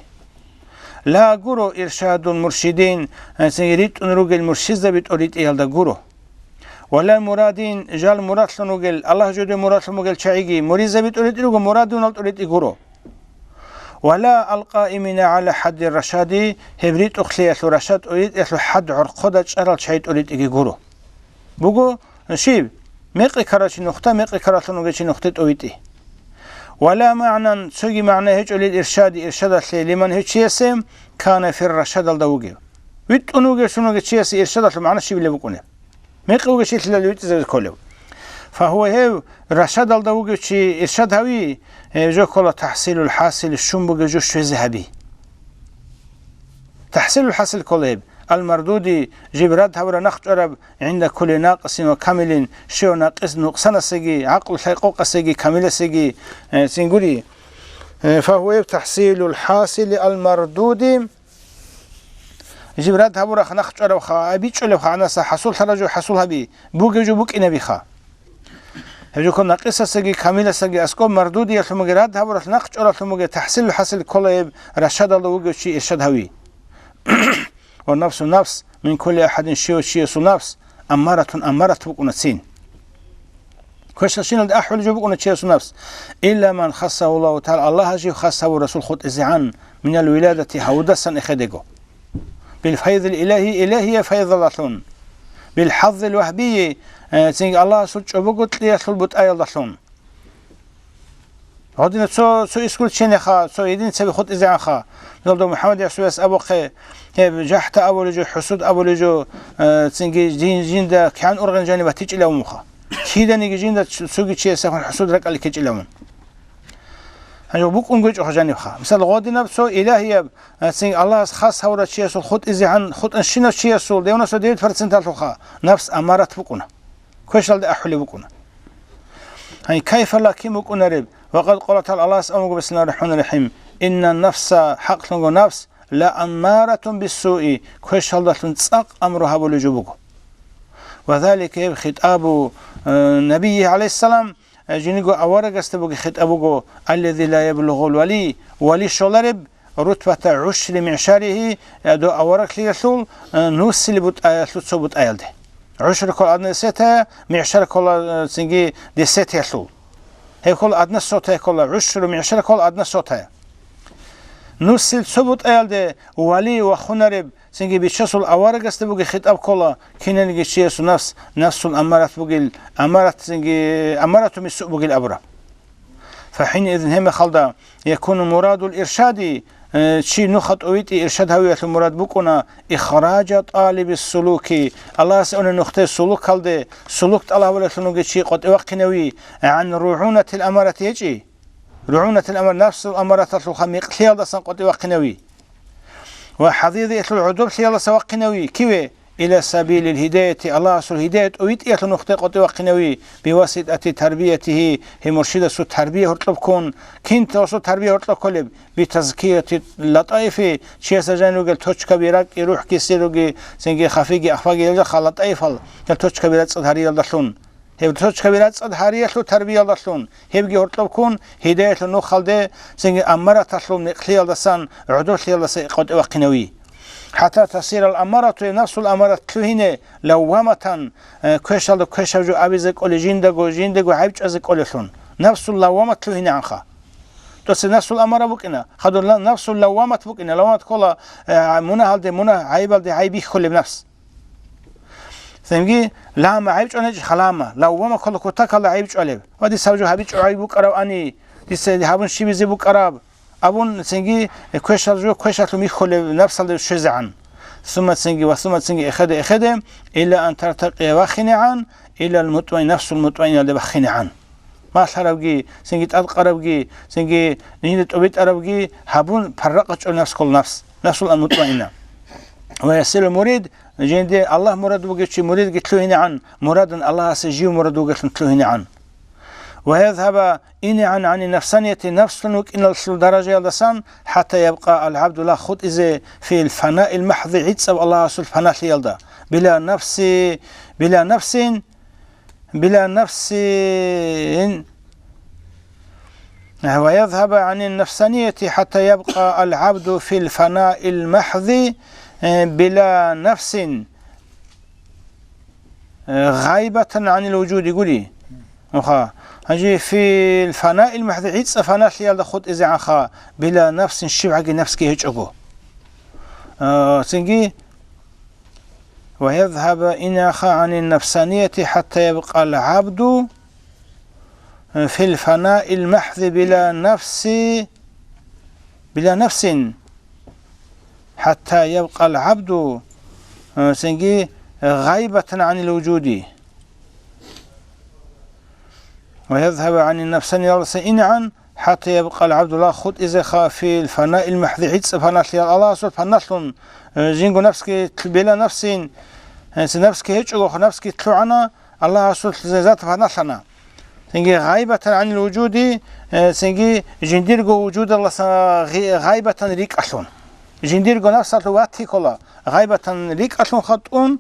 Ла гуро иршадул муршидин, э, цинги ритӀун ругел муршидзаби тӀоритӀиялда гуро. Ва ла мурадин, жал мурадлъун вугел, Аллагь жодое мурадлъун бугел чагӀиги, муридзаби тӀоритӀи руго, мурадунал тӀоритӀи гуро. Ва ла алкъаимина гӀала хӀадди рашади, гьеб ритӀухълъиялъул, рашад тӀоритӀиялъул хӀад гӀорхъода чӀарал чагӀи тӀоритӀиги гуро. Буго щиб? Мекъи ккарав чи нухда, мекъи ккаралъун вугев чи нухде тӀовитӀи. Ва ла магӀнан, цоги магӀна гьечӀо лил иршади, иршадалъе, лиман, гьев чиясе, кана фир, рашадалда вугев. ВитӀун вугевлъун вугев чиясе иршадалъул магӀна щибилеб букӀунеб? Мекъи вугев чилъилал витӀизаризе кколев. Фагьува, гьев рашадалда вугев чи иршад гьави, гьев жо ккола тахӀсилул хӀасил, щун бугев жо щвезе гьаби. ТахӀсилул хӀасил ккола гьеб, ал-мардуди, жиб рад гьабураб нахъ чӀвараб, гӀинда кулли накъисин ва камилин, щив накъис нукъсанасеги, гӀакълу лъай-къокъасеги, камиласеги, э, цин гури. Э, фагьуэб тахӀсилул хӀасили ал-мардуди, жиб рад гьабураб нахъ чӀварабха, ай бичӀчӀулебха гӀанаса хӀасуллъараб жо хӀасул гьаби, бугеб жо букӀинабиха. Гьеб жо ккола накъисасаги камиласаги аскӀоб мардудиялъун бугеб, рад гьабуралъ нахъ чӀваралъун бугеб, тахӀсилул хӀасил ккола гьеб рашадалда вугев чи иршад гьави. Ва нафсу нафс, мин кулли ахӀадин, щив чиясул нафс, аммаратун, аммарат букӀуна цин. Квешалщиналда ахӀулеб жо букӀуна чиясул нафс. Илла ман хассагьу Аллагьу тагӀала, Аллагьас жив хас гьавур расул хутӀизегӀан, минал виладати, гьавудасан эхедего. Бил файзил илагьи, илагьияб файзалдалъун. Бил хӀаззил вагьбийи, э, цинги Аллагьасул чӀобого кьиялъул бутӀаялдалъун. Гьадинаб цо, цо исключениеха, цо единицаби хутӀизегӀанха. Мисалда, МухӀаммад Ясуясухъе гьеб жахӀда абулеб жо, хӀусуд абулеб жо, э, цинги жин-, жинда кигӀан ургъел жаниб батичӀила умуха. Киданиги жинда цо-, цоги чиясехун хӀусуд ракӀалде ккечӀилавун. Гьанже букӀун гьечӀо жанибха. Мисал, гъодинаб цо илагьияб, а, цин Аллагьас хас гьавурав чиясул хутӀизегӀан, хутӀанщинав чиясул девяносто девять проценталъулха напс аммарат букӀуна. Квешалде ахӀулеб букӀуна. Гьанже кайфа лакин букӀунареб, ва къад къала тагӀала, Аллагьас абун буго, бисмиллагьир рахӀманир рахӀим, «Инна нафса», хӀакълъунго напс, «ла аммаратун биссуи», квешалдалъун цӀакъ амру гьабулев жо буго. Ва залика, гьеб хитӀабу, э, набийи гӀалайгьиссалам, э, жиниго аварагасда бугеб хитӀаб буго, «аллази ла яблугъул вали», вали щолареб, «рутбата гӀушри мигӀшаригьи», э, дов авараглъиялъул, э, нусил бутӀаялъул цо бутӀаялде. ГӀушр ккола одна десятая, мигӀшар ккола, э, цинги десятиялъул. Гьеб ккола одна сотая ккола, гӀушру мигӀшар ккола одна сотая. Нусил цо бутӀаялде вали вахунареб, цинги бичасул аварагасда бугеб хитӀаб ккола, кинаниги чиясул напс, нафсул аммарат бугел, аммарат, цинги аммаратун биссуи бугел абураб. ФахӀинаизин гьеб мехалда, якуну мурадул иршади, э, чи нуха тӀовитӀи иршад гьавиялъул мурад букӀуна, ихража тӀалибис сулуки, Аллагьасе унеб нухде сулукалде, сулук тӀалаб гьавиялъул вугев чи къватӀивахъинавин, гӀан ругӀунатил амарати гьечӀи? РугӀунатил амар, нафсул амараталъулха микълъиялдасан къватӀивахъинавин. Ва хӀадидиялъул гӀодоблъиялдаса вахъинавин, киве? Иля сабилил гьидаяти, Аллагьасул гьидаят тӀовитӀиялъул нухде къватӀивахъинавин, биваситӀати тарбиятигьи, гьев муршидасул тарбия гьоркьоб ккун, кин гьесул тарбия гьоркьоб кколеб? Битазкияти латӀаифи, чиясда жанир ругел точкаби, ракӀги, рухӀги, сирруги, цинги хафиги, ахфаги, гьел жаха латӀаифал, гьел точкаби рацӀцӀад гьариялдалъун. Гьеб точкаби рацӀцӀад гьариялъул тарбиялдалъун, гьебги гьоркьоб ккун, гьидаялъул нухалде, цинги аммараталъул микълъиялдасан, гӀодоблъиялдаса къватӀивахъинавин. ХӀатта тасирал аммарату, гьеб нафсул аммарат лъугьине, лавваматан, э, квешалда квешаб жо абизе кколей жиндаго, жиндаго гӀайиб чӀвазе кколелъун. Нафсул лаввамат лъугьинегӀанха. ТӀоцебе нафсул аммара букӀина, хадур ла-, нафсул лаввамат букӀина, лаввамат ккола, э, мунагьалде, мунагь, гӀайибалде гӀайиб бихьулеб нафс. Цинги лама гӀайиб чӀванечӀ халама, лаввама ккола кутакалда гӀайиб чӀвалеб. Ва дица гьаб жо гьабичӀо гӀайиб букӀарабани, дица гьабун щибизе букӀараб, абун цинги квешал жо квешалъун бихьулеб нафсалде щвезегӀан. Сумма цинги ва сумма цинги эхеде-эхеде, илла ан тартакъия вахинегӀан, илал мутмаин-, нафсул мутмаиналде бахинегӀан. Малъарабги, цинги тӀадкъарабги, цинги жинда тӀобитӀарабги гьабун, парракъа чӀола нафс ккола нафс, нафсул мутмаина. Ва ясилу мурид, жинде Аллагь мурад бугев чи муридги лъугьинегӀан, мурадан Аллагьасе жив мурад вугелъун лъугьинегӀан. Ва язгьаба инегӀан гӀани нафсанияти, нафслъун вукӀиналъул даражаялдасан, хӀатта ябкъа алгӀабду, лагъ хутӀизе, фил фанаил махӀзи, гӀицӀаб Аллагьасул фаналъиялда, била нафси, била нафсин, била нафсин, ва язгьаба гӀанин нафсанияти хӀатта ябкъа алгӀабду фил фанаил махӀзи, э, била нафсин, э, гъайбатан гӀанил вужуди гури. Уха. Гьанже фил фанаил махӀзи, гӀицӀа фаналъиялда хутӀизегӀанха, била нафсин, щибгӀаги нафсги гьечӀого. Э, цинги, ويذهب إناخ عن النفسانية حتى يبقى العبد في الفناء المحض بلا نفس، بلا نفس، حتى يبقى العبد، цинги, غيبة عن الوجود. ويذهب عن النفسانية إنعا حتى يبقى العبد, лагъ хутӀизеха, في الفناء المحض, гӀицӀаб фаналъиялда, Аллагьасул фаналъун, э, жинго нафсги била нафсин, э, нафсги гьечӀого, нафсги лъугӀана, Аллагьасул зат фаналъана. Цинги غيبة عن الوجود, э, цинги жиндирго вужудалдаса гъи-, гъайбатан рикӀкӀалъун. Жиндирго нафсалъул ватти ккола, гъайбатан рикӀкӀалъун хатӀун,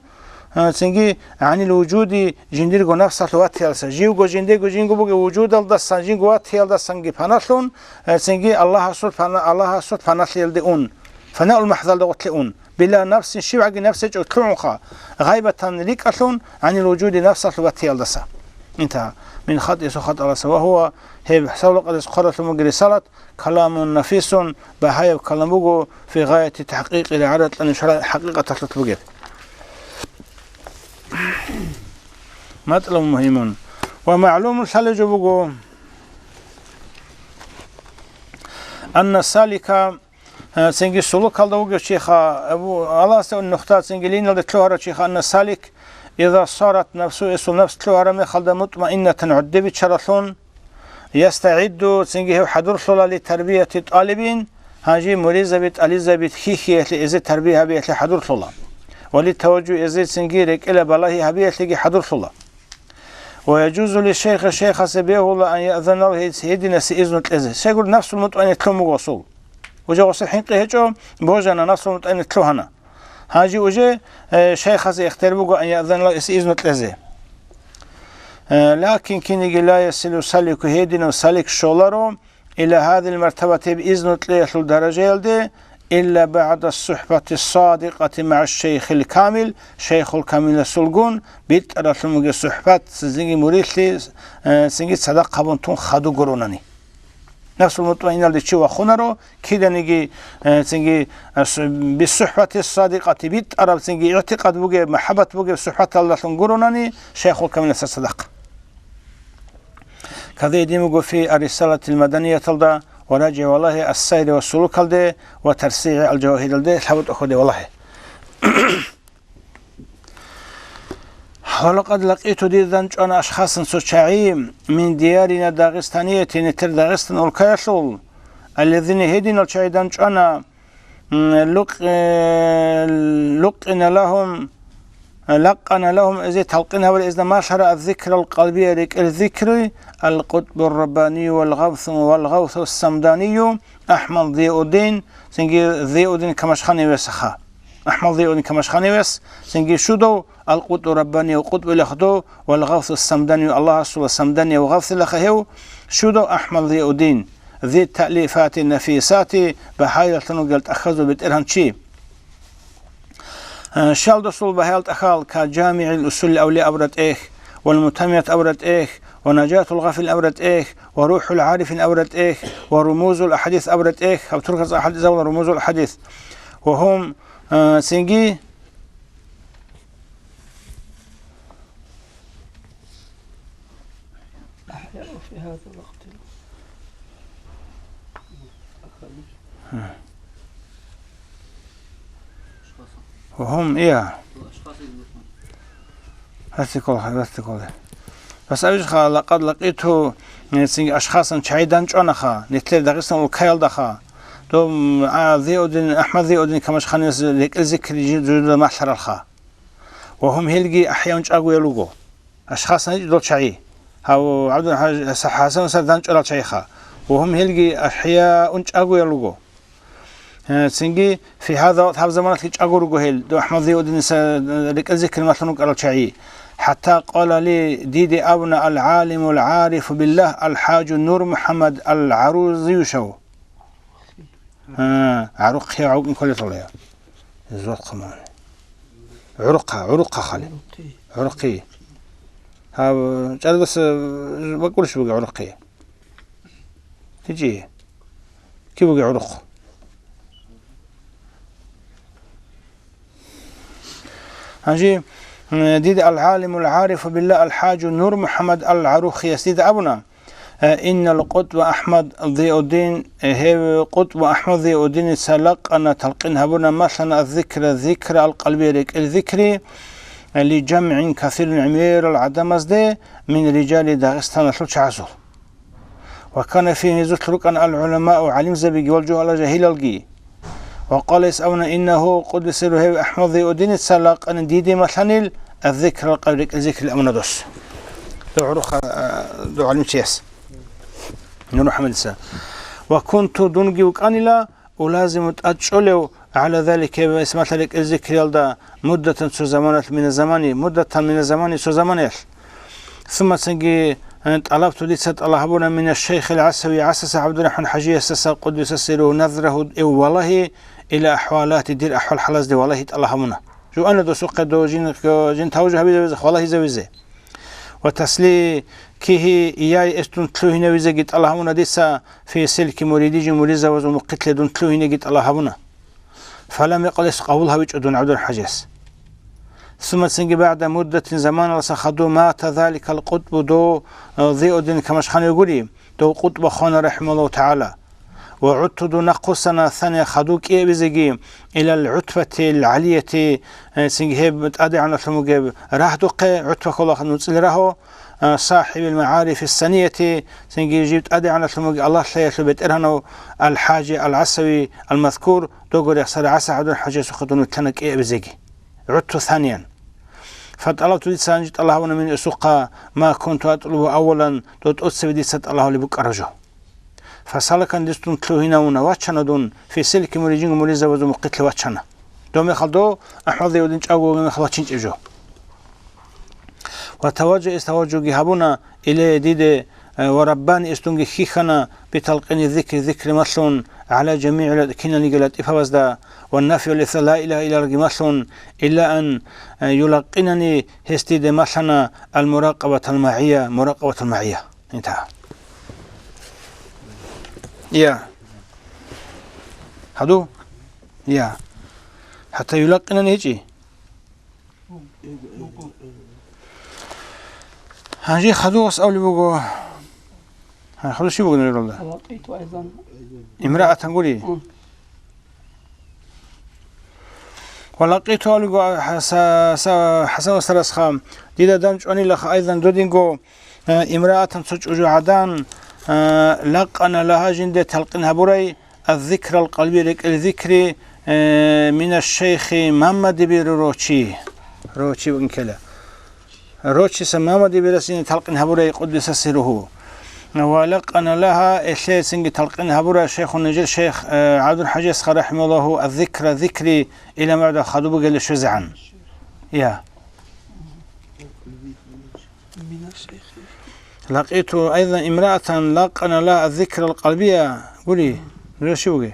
э, цинги عن الوجود, жиндирго нафсалъул ваттиялдаса, живго жиндего жинго бугеб вужудалдасан, жинго ваттиялдасанги паналъун, э, цинги Аллагьасул пана-, Аллагьасул паналъиялде ун, фанаул махӀзалда гъотлъе ун, била нафсин, щибгӀаги нафс гьечӀого лъугӀунха, гъайбатан рикӀкӀалъун عن الوجود, нафсалъул ваттиялдаса. انتهى. من خطأ, гьесул хатӀалдаса. وهو, гьеб гьесул къадас хъваралъун бугеб рисалат, كلام نفيس, багьаяб калам буго, في غاية التحقيق, рагӀаратлъани шара-, хӀакъикъаталъулъ бугеб. مطلب مهم. ومعلوم, лъалеб жо буго, أن السالك, э, цинги сулукалда вугев чиха, Абу Аласда нухда цинги линиялде лъугьарав чиха, أن السالك Иза сарат нафсу, эсул нафс лъугьараб мехалда, мутмаиннатан, гӀоддебичаралъун, ястагӀидду, цинги гьев хӀадурлъула, ли тарбияти тӀалибин, гьанже муридзаби, тӀализаби хьихьиялъе, эзе тарбия гьабиялъе хӀадурлъула, ва ли таважжу, эзе цинги рекӀела балагьи гьабиялъеги хӀадурлъула. Ва яжузу ли шейхи, шейхасе бегьула, ан яъзана лагьу, гьединасе изну кьезе. Щайгур нафсул мутмаиннат лъун буго асул. Уже гъосул хӀинкъи гьечӀо, божана, нафсул мутмаиннат лъугьана. Гьанже уже, э, шайхазе ихтияр буго, ан яъзана лагьу, эсе изну кьезе. Э, лакин кинеги ла ясилу салику, гьединав салик щоларо, ила гьадил мартабати, гьеб изну кьеялъул даражаялде, илла багӀда сухӀбати садикъати магӀа шейхил камил, шейхул камиласулгун битӀаралъун бугеб сухӀбат, цинги муридлъи, э, цинги цадахъ гьабун тун хадуго ронани. Нафсул мутмаинналде чи вахунаро, киданиги, э, цинги, э, с-, биссухӀбати садикъати, битӀараб цинги игӀтикъад бугеб, махӀаббат бугеб сухӀбаталдалъун гуронани, шайхул камиласда цадахъ. Каде гьедин буго фи Ар-Рисалатил Маданияталда ва РажигӀи Валагьи Ас-Сайри ва Сулукалде ва ТарсигӀи Ал-Жавагьиралде лъабутӀа хьоде валагье. Ва лакъад лакъиту, дида данчӀвана ашхасан цо чагӀи, мин диярина Дагъистанияти, нилъер Дагъистан улкаялъул, аллазина, гьединал чагӀи данчӀвана, м, лукъ-, э, лукъина лагьум, лакъана лагьум, эзе талкъин гьабула, эзда малъара, аззикрал къалбия, рекӀел зикри, ал-Къутбур Раббанию вал Гъавсу, вал Гъавсу Самданию, АхӀмад Зиауддин, цинги Зиауддин Камашханивесаха. АхӀмад Зиауддин Камашханивес, цинги щудов, ал-Къутбу Раббани, къутбула хадув, вал Гъавсу Самдани, Аллагьасул Самдани ва Гъавсилаха гьев, щудов АхӀмад Зиауддин, зи таълифати нафисати, багьаялъун вугел тӀахьазул бетӀергьанчи. Э, щалдасул багьаялъ тӀахьал, ка ЖамигӀил Усулил Авлия абура тӀехь, вал Мутаммимат абура тӀехь, ва Нажатул Гъафилин абура тӀехь, ва РухӀул ГӀарифин абура тӀехь, ва Румузул АхӀадис абура тӀехь, гьаб турказ ахӀадис абула, Румузул АхӀадис. Ва гьум, э, цинги, أحياء في هذا الوقت. وهم، إيه. Гьастикол, гьастикол. Бас абижха, лакъад лакъиту, э, цинги ашхасан чагӀи данчӀванаха, нилъер Дагъистан улкаялдаха. Дов, м, а, Зиауддин, АхӀмад Зиауддин Камашханивес рекӀел зикри жи-, жуйда малъаралха. Ва гьум, гьелги ахӀяун чӀагоял руго. Ашхасан гьечӀо дол чагӀи. Гьав ГӀабдул ХӀаж-, ХӀасан сардал чӀарал чагӀиха. Ва гьум, гьелги ахӀяун чӀагоял руго. Э, цинги, фи гьаза вакт, гьаб заманалъги чӀаго руго гьел, дов АхӀмад Зиауддиниса, э, рекӀел зикр малъун рукӀарал чагӀи. ХӀатта къала ли, диде абуна ал-гӀалимул гӀарифу биллагь ал-ХӀажу Нур МухӀаммад ал-ГӀарузиюшав. А, гӀарухъе гӀавкӀин кколелъулая. Зулхъумани. ГӀурухъа, гӀурухъа хали. ГӀурухъи. Гьав, чӀаралдаса бакӀулищ буго гӀурухъи? Гьечи. Киб буго гӀурухъ? Гьанже, м, дида ал-гӀалимул гӀарифу билла ал-ХӀажу Нур МухӀаммад ал-ГӀарухияс дида абуна, э, иннал къутба АхӀмад Зиауддин, э, гьев къутба АхӀмад Зиауддиница лакъана, талкъин гьабуна, малъана, аз-зикра, зикра, ал-къалби, рекӀел зикри, э, ли жамгӀин касирин, гӀемерал гӀадамазде, мин рижали Дагъистаналъул чагӀазул. Ва кана фигьи, гьезулъ рукӀана, ал-гӀуламау, гӀалимзабиги, вал жугьала, жагьилалги. Ва къала, гьес абуна, иннагьу, къуддиса сирругьу, гьев АхӀмад Зиауддиница лакъана диде малъанил, аз-зикр, ал-къалби, рекӀел зикрил амуна дос. Дов гӀурухъа, а, дов гӀалимчияс. Нур МухӀаммадица. Ва кунту, дунги вукӀанила, улазиму, тӀадчӀолев, гӀала залика, гьеб исмалъа рекӀел зикриялда, муддатан, цо заманалъ, мина замани, муддатан мина замани, цо заманаялъ. Сумма, цинги, э, тӀалабту, дица тӀалаб гьабуна, мина шейхил ГӀасави, ГӀасаса ГӀабдурахӀман ХӀажиясдаса, къуддиса сирругьу, назрагьу, эв валагьи, ила ахӀвалати, дир ахӀвал-хӀалазде валагьи тӀалаб гьабуна. Жуана досухъе дов жин, жин тавжу гьабизавизе, валагьизавизе. Ва тасликигьи, ияй эс дун лъугьинавизеги тӀалаб гьабуна дица, фи силки муриди, жин муридзавазул мухъилъе дун лъугьинеги тӀалаб гьабуна. Фалам якъал, эс къабул гьавичӀо дун ГӀабдул ХӀажияс. Сумма, цинги, багӀда муддатин, заманалъа хадув, мата заликал къутбу, дов, э, Зиауддин Камашханив гури, дов къутб вахана, рахӀимагьуллагьу тагӀала. Ва гӀутту дун нахъвуссана, сания хадув кӀиабизеги, илал гӀутбатил гӀалияти, э, цинги гьеб тӀадегӀанлъун бугеб рагьдухъе, гӀутба ккола нуцӀил рагьу, э, сахӀибил магӀарифи санияти, цинги жиб тӀадегӀанлъун бугеб Аллагьлъиялъул бетӀергьанав ал-ХӀажи ал-ГӀасави ал-мазкур, дого рехсара ГӀаса ГӀабдул-ХӀажиясухъе дун вилълъана кӀиабизеги. ГӀутту саниян. ФатӀалабту, дица гьанже тӀалаб гьабуна, мин, эсухъа, ма кунту атлубу аввалан, дов тӀоцебе дица тӀалаб гьабулеб букӀараб жо. Фасалакан, дис дун лъугьинавуна, вачана дун, фи силки муридин, муридзабазул мухъилъе вачана. Дов мехалда АхӀмадиявдин чӀаго вугеб мехалда вачинчӀеб жо. Ва таважжа, эс таважжуги гьабуна, илайя, диде, э, ва раббани, эс дунги хьихьана, биталкъини зикри, зикри малъун, гӀала жамигӀи лат-, киналниги латӀифабазда, ва нафи ва лиса ла илагьа иллаллагьги малъун, илла ан, э, юлакъинани, гьес диде малъана, ал-муракъабатал магӀия, муракъабатал магӀия. Инта. Я. Гьаду? Я. ХӀатта юлакъинани гьечӀи? Гьанже хадугъас абулеб буго. Гьа, хадув щиб буго нуралда? Лакъиту айзан. Имраатан гури? М. Ва лакъиту абулеб буго, Хаса-, Са-, ХӀасан устарасха, дида дандчӀванилаха айзан додинго, э, имраатан цо чӀужугӀадан, э, лакъана лагьа жинде талкъин гьабурай, Аз-зикрал къалби, рекӀел зикри, э, мина шейхи Маммадиби Ророчи. Ророчи букӀин ккела. Ророчиса Маммадибирас ин талкъин гьабурай, къуддиса сирругьу. Ва лакъана лагьа, элъе цинги талкъин гьабура шейхун нижер шейх, э, ГӀабдул-ХӀажиясха рахӀимагьуллагьу, аз-зикра, зикри, ила мугӀда, хадуб бугелде щвезегӀан. Я. Лакъиту айзан имраатан лакъана лагьа зикрал къалбия. Гури, нужер щиб бугеб?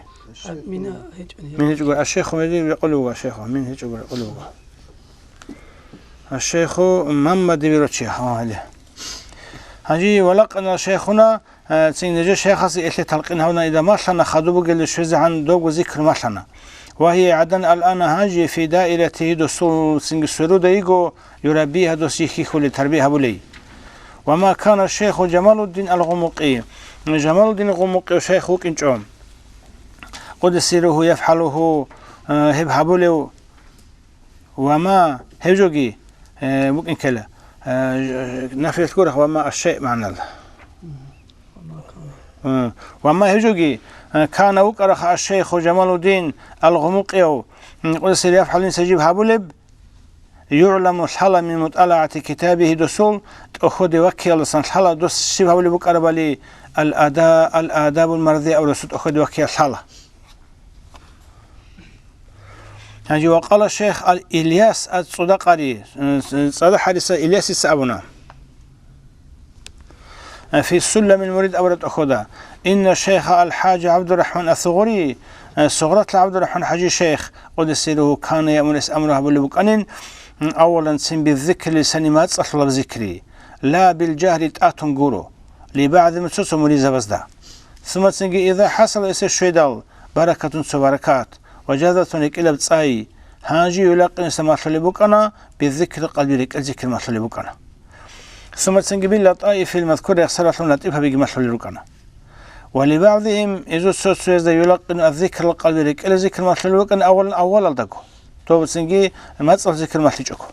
Мина гьечӀони. Мин гьечӀого, аш-шейху Маммадиби рекъолев вуго, аш-шейху, мин гьечӀого рекъолев вуго. Аш-шейху Маммадиби Ророчи, гьа, гьале. Гьанже ва лакъана шейхуна, э, цин нижер шейхасе элъе талкъин гьабуна, ида малъана хадуб бугелде щвезегӀан довго зикр малъана. Ва гьия гӀадан ал-ана гьанже фи даиратигьи, досул цинги сверуда йиго, юраббигьа, дос хьихьулей, тарбия гьабулей. Ва ма кана шейху Жамалуддин ал-Гъумукъи, Жамалуддин Гъумукъияв шейх вукӀинчӀо, къуддиса сирругьу, яфгӀалугьу, э, гьеб гьабулев, ва ма, гьеб жоги, э, букӀин ккела, э, нафиялъ гурахъ, ва ма аш-шей магӀнал. Э, ва ма гьеб жоги, э, кана вукӀараха аш-шейху Жамалуддин ал-Гъумукъияв, м, къуддиса сирругьу, яфгӀалугьу, жиб гьабулеб, югӀламу, лъала, мин мутӀалагӀати китабигьи, досул тӀохьоде ваккиялдасан лъала, дос щиб гьабулеб букӀарабали, ал-ада-, ал-адабул мардия абураб досул тӀохьоде ваккиялъ лъала. Гьанже ва къала шейх ал-Ильяс ацӀцӀудакъари, э, цӀадахӀ гьариса Ильясица абуна. Фи Сулламил мурид абураб тӀохьода, инна шейха ал-ХӀажи ГӀабдуррахӀман ас-Сугъри, Сугъратла ГӀабдуррахӀман ХӀажи шейх, къуддиса сирругьу, кана яъмуру, гьес амру гьабулеб букӀанин, аввалан цин, биззикри лисани, мацӀалъулаб зикри, ла билжагьри, тӀатун гуро, либагӀзи, цо-цо муридзабазда. Сумма цинги, иза хӀасала, эсер щведал, баракатун, цо баракат, ва жазатун, рекӀелаб цӀай, гьанже юлакъинуса малъулеб букӀана, биззикри, къалби, рекӀел зикр малъулеб букӀана. Сумма цинги, бил-латӀаифил мазкура, рехсаралъун латӀифабиги малъулел рукӀана. Ва либагӀзигьим, изу цо-цоязда, юлакъину аз-зикрал къалби, рекӀел зикр малъулел рукӀана аввалан, аввалалдаго. Доб цинги мацӀал зикр малъичӀого.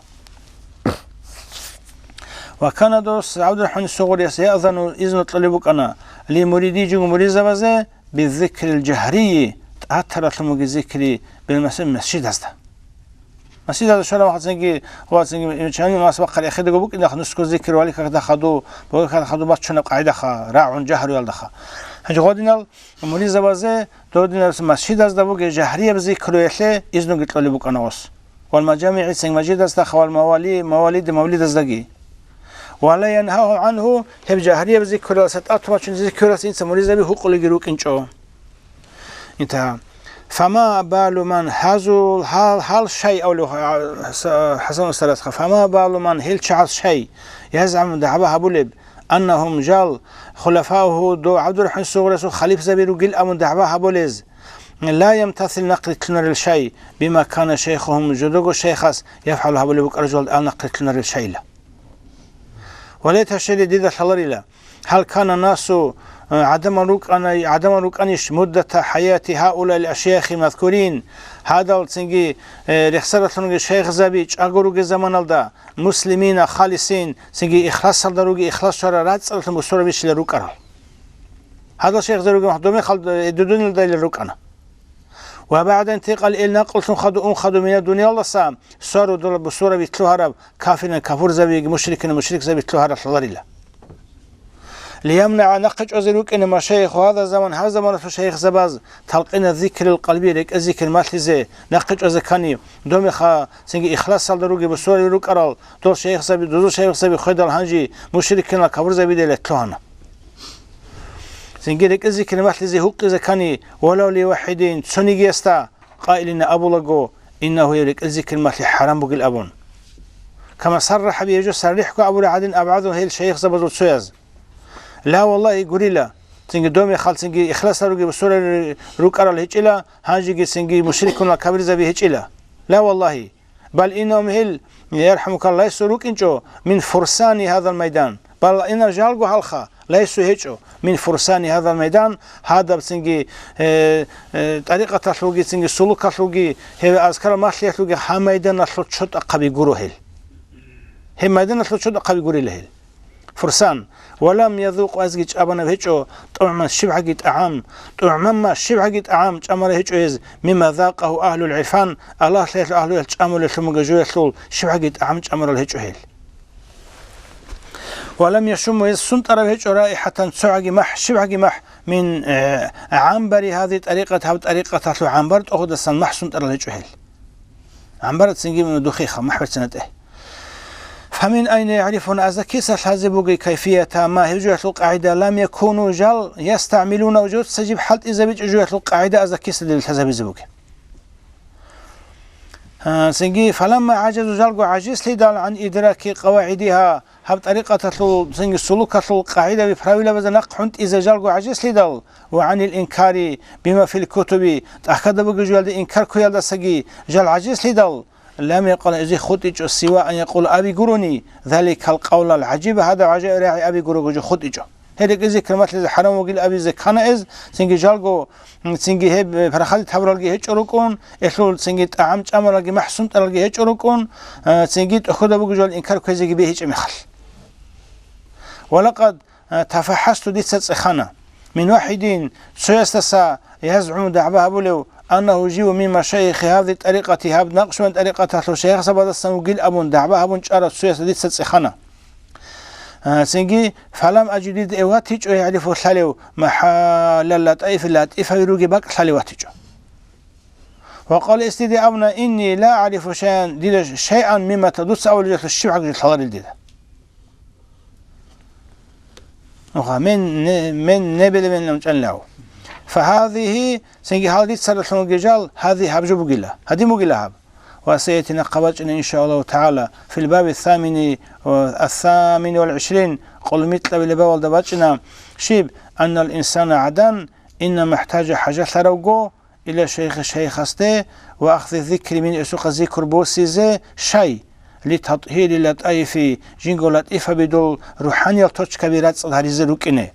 Ва кана, дос ГӀабдуррахӀман ас-Сугърияс, яъзану, изну кьолеб букӀана, ли муриди, жугьу муридзабазе, биззикрил жагьрийи, тӀатаралъун бугеб зикри, бил масжид, масжидазда. Масжидазда щвараб мехалъ цинги, ва цинги, имам чанин мас бахъал эхедаго букӀиндахъ, нусго зикр, валикакда хадуб, богьикакда хадуб бачунеб къагӀидаха, рагӀун жагьруялдаха. Гьанже гъодинал муридзабазе, додинал масжидазда бугеб жагьрияб зикруялъе изнуги кьолеб букӀана гъос. Вал мажамигӀи, цинги масжидаздаха, вал мавали, мавалиди, мавлидаздаги. Ва ла янгьагьу гӀангьу, гьеб жагьрияб зикруялдаса тӀатун бачун зикруялъ инца муридзаби гьукъулелги рукӀинчӀо. Интагьа. Фама балу ман, гьазул гьал, гьал щай, абулев ХӀасан устарасха, фама балу ман, гьел чагӀаз щай, язгӀаму, дагӀба гьабулеб, аннагьум, жал, хулафаугьу, дов ГӀабдуррахӀман ас-Сугъриясул халифзаби ругил абун дагӀба гьабулез, ла ямтасил, нахърилълъунарел щай, бима кана шейхугьум, жодого шейхас, яфгӀалу, гьабулеб букӀараб жал ал нахърилълъунарел щайила. Ва ла ташгьари, дида лъаларила, гьал кана насу, гӀадамал рукӀана, гӀадамал рукӀанищ муддата хӀаяти гьаулаил ашяхи мазкурин, гьадал цинги, э, рехсаралъунги шайхзаби чӀаго ругел заманалда, муслимина халисин, цинги ихласалда руги, ихлас щвара рацӀцӀалъун бусурабищила рукӀарал. Гьадал шайхзаби ругел махдумихал, э, дудунилдайила рукӀана. Ва баъда интикъал ил накълулъун хадув ун хадув мина дуниялдаса, Сару дол бусурабилъ лъугьараб кафирин кафурзабиги мушрикин мушрикзабилъ лъугьаралъуларила. ЛиямнагӀа нахъе чӀвазе рукӀине машайиху гьаза заман гьаб заманалъул шайихзабаз талкъина зикрил къалби рекӀе зикр малъизе нахъе чӀвазе ккани, домеха цинги ихласалда руги бусураби рукӀарал дол шайихзаби, дузул шайихзаби хведал гьанжи мушрикинал кафурзабидел лъугьана. Цинги рекӀе зикр малъизе гьукъизе ккани, валав ли вахӀидин цонигиясда, къайилина абулаго, иннагьу гьев рекӀел зикр малъи хӀарам бугил абун. Кама саррахӀа би гьев жо саррихӀго абураб гӀадин абгӀадун гьел шайихзабазул цояз. Ла валлагьи гурила, цинги домехал цинги ихласал руги бусурал рукӀарал гьечӀила, гьанжеги цинги мушрикунал кабирзаби гьечӀила. Ла валлагьи. Бал иннагьум гьел, ярхӀамукаллагь, лайсу рукӀинчӀо мин фурсани гьазал майдан. Бал иннагьум жалго гьалха, лайсу гьечӀо мин фурсани гьазал майдан, гьадаб цинги, э, э, тӀарикъаталъулги цинги сулукалъулги, гьев азкарал малъиялъулги гьаб майданалъул чотӀахъаби гуро гьел. Гьеб майданалъул чотӀахъаби гурила гьел. Фурсан. Ва лам язукъу, азги чӀамалаб гьечӀо, тӀугӀман щибгӀаги тӀагӀам, тӀугӀмамма щибгӀаги тӀагӀам чӀамалаб гьечӀо гьез, мимма закъагьу агьлул гӀирфан, Аллагьлъиялъул агьлуялъ чӀамулелъун буго жоялъул щибгӀаги тӀагӀам чӀамалал гьечӀо гьел. Ва лам яшумму, гьез сунтӀараб гьечӀо раихӀатан цогӀаги махӀ, щибгӀаги махӀ, мин, э, гӀамбари гьази тӀарикъат, гьаб тӀарикъаталъул гӀамбар тӀогьудасан махӀ сунтӀарал гьечӀо гьел. ГӀамбар цинги духеха, махӀ берцинатӀе. Фамин айна ягӀрифуна, аза киса лъазе бугей кайфията ма гьев жоялъул къагӀида лам якуну жал ястагӀмилуна, жуца жиб хӀалтӀизабичӀо жоялъул къагӀида аза киса дила лъазабизе бугеб. А, цинги, фаламма гӀажазу, жалго гӀажизлъидал, гӀан идраки къавагӀидиха, гьаб тӀарикъаталъул, цинги сулукалъул къагӀидаби правилабазда нахъ хӀунтӀизе жалго гӀажизлъидал, ва гӀанил инкари бима фил кутуби, тӀахьазда бугеб жоялде инкар ккуялдасаги жал гӀажизлъидал, лам якъал, гьезие хутӀичӀо, сива ан якъула, аби гурони, заликал къавлал гӀажиба, гьадаб гӀажаиб рагӀи аби гурого жо хутӀичӀо. Гьел рекӀел зикр малъизе хӀарам вугил абизе ккана гьез, цинги жалго, м, цинги гьеб, э, парахалде тавралги гьечӀо рукӀун, гьелъул цинги тӀагӀам чӀамалалги махӀ сунтӀаралги гьечӀо рукӀун, э, цинги тӀохьода бугеб жо инкар кквезеги бегьичӀеб мехалъ. Ва лакъад, э, тафахӀасту, дица цӀехана. Мин вахӀидин, цоясдаса, язгӀуму, дагӀба гьабулев, аннагьу, жив, мин машайихи гьази тӀарикъати, гьаб накъшбан тӀарикъаталъул шайихзабаздасан вугил абун дагӀба гьабун чӀарав цоясда дица цӀехана. А, цинги, фалам ажид, дида гьев ватичӀо, ягӀрифу, лъалев, махӀалал латӀаифи, латӀифаби ругеб бакӀ лъалев ватичӀо. Ва къала, гьес дида абуна, инни ла агӀрифу шайан, дида шайан мимма та, дуца абулеб жоялъул щибгӀаги жо лъаларел дида. Нуха, мен не-, мен небелеб мен чӀанлъав. Фагьазихи, цинги гьал рицаралъун вугел жал, гьази гьаб жо бугила, гьадин бугила гьаб. Ва саяти, нахъа бачӀина, иншааллагьу тагӀала, фил баби самини ва, ас-самини вал гӀишрин, къоло микьабилеб бабалда бачӀина, щиб, аннал инсана, гӀадан, инна махӀтажа, хӀажалъаравго, ила шайхи, шайхасде, ва ахзи зикри мин, эсухъа зикр босизе, шай, ли татгьири латӀаифи, жинго латӀифаби дол рухӀаниял точкаби рацӀцӀад гьаризе рукӀине.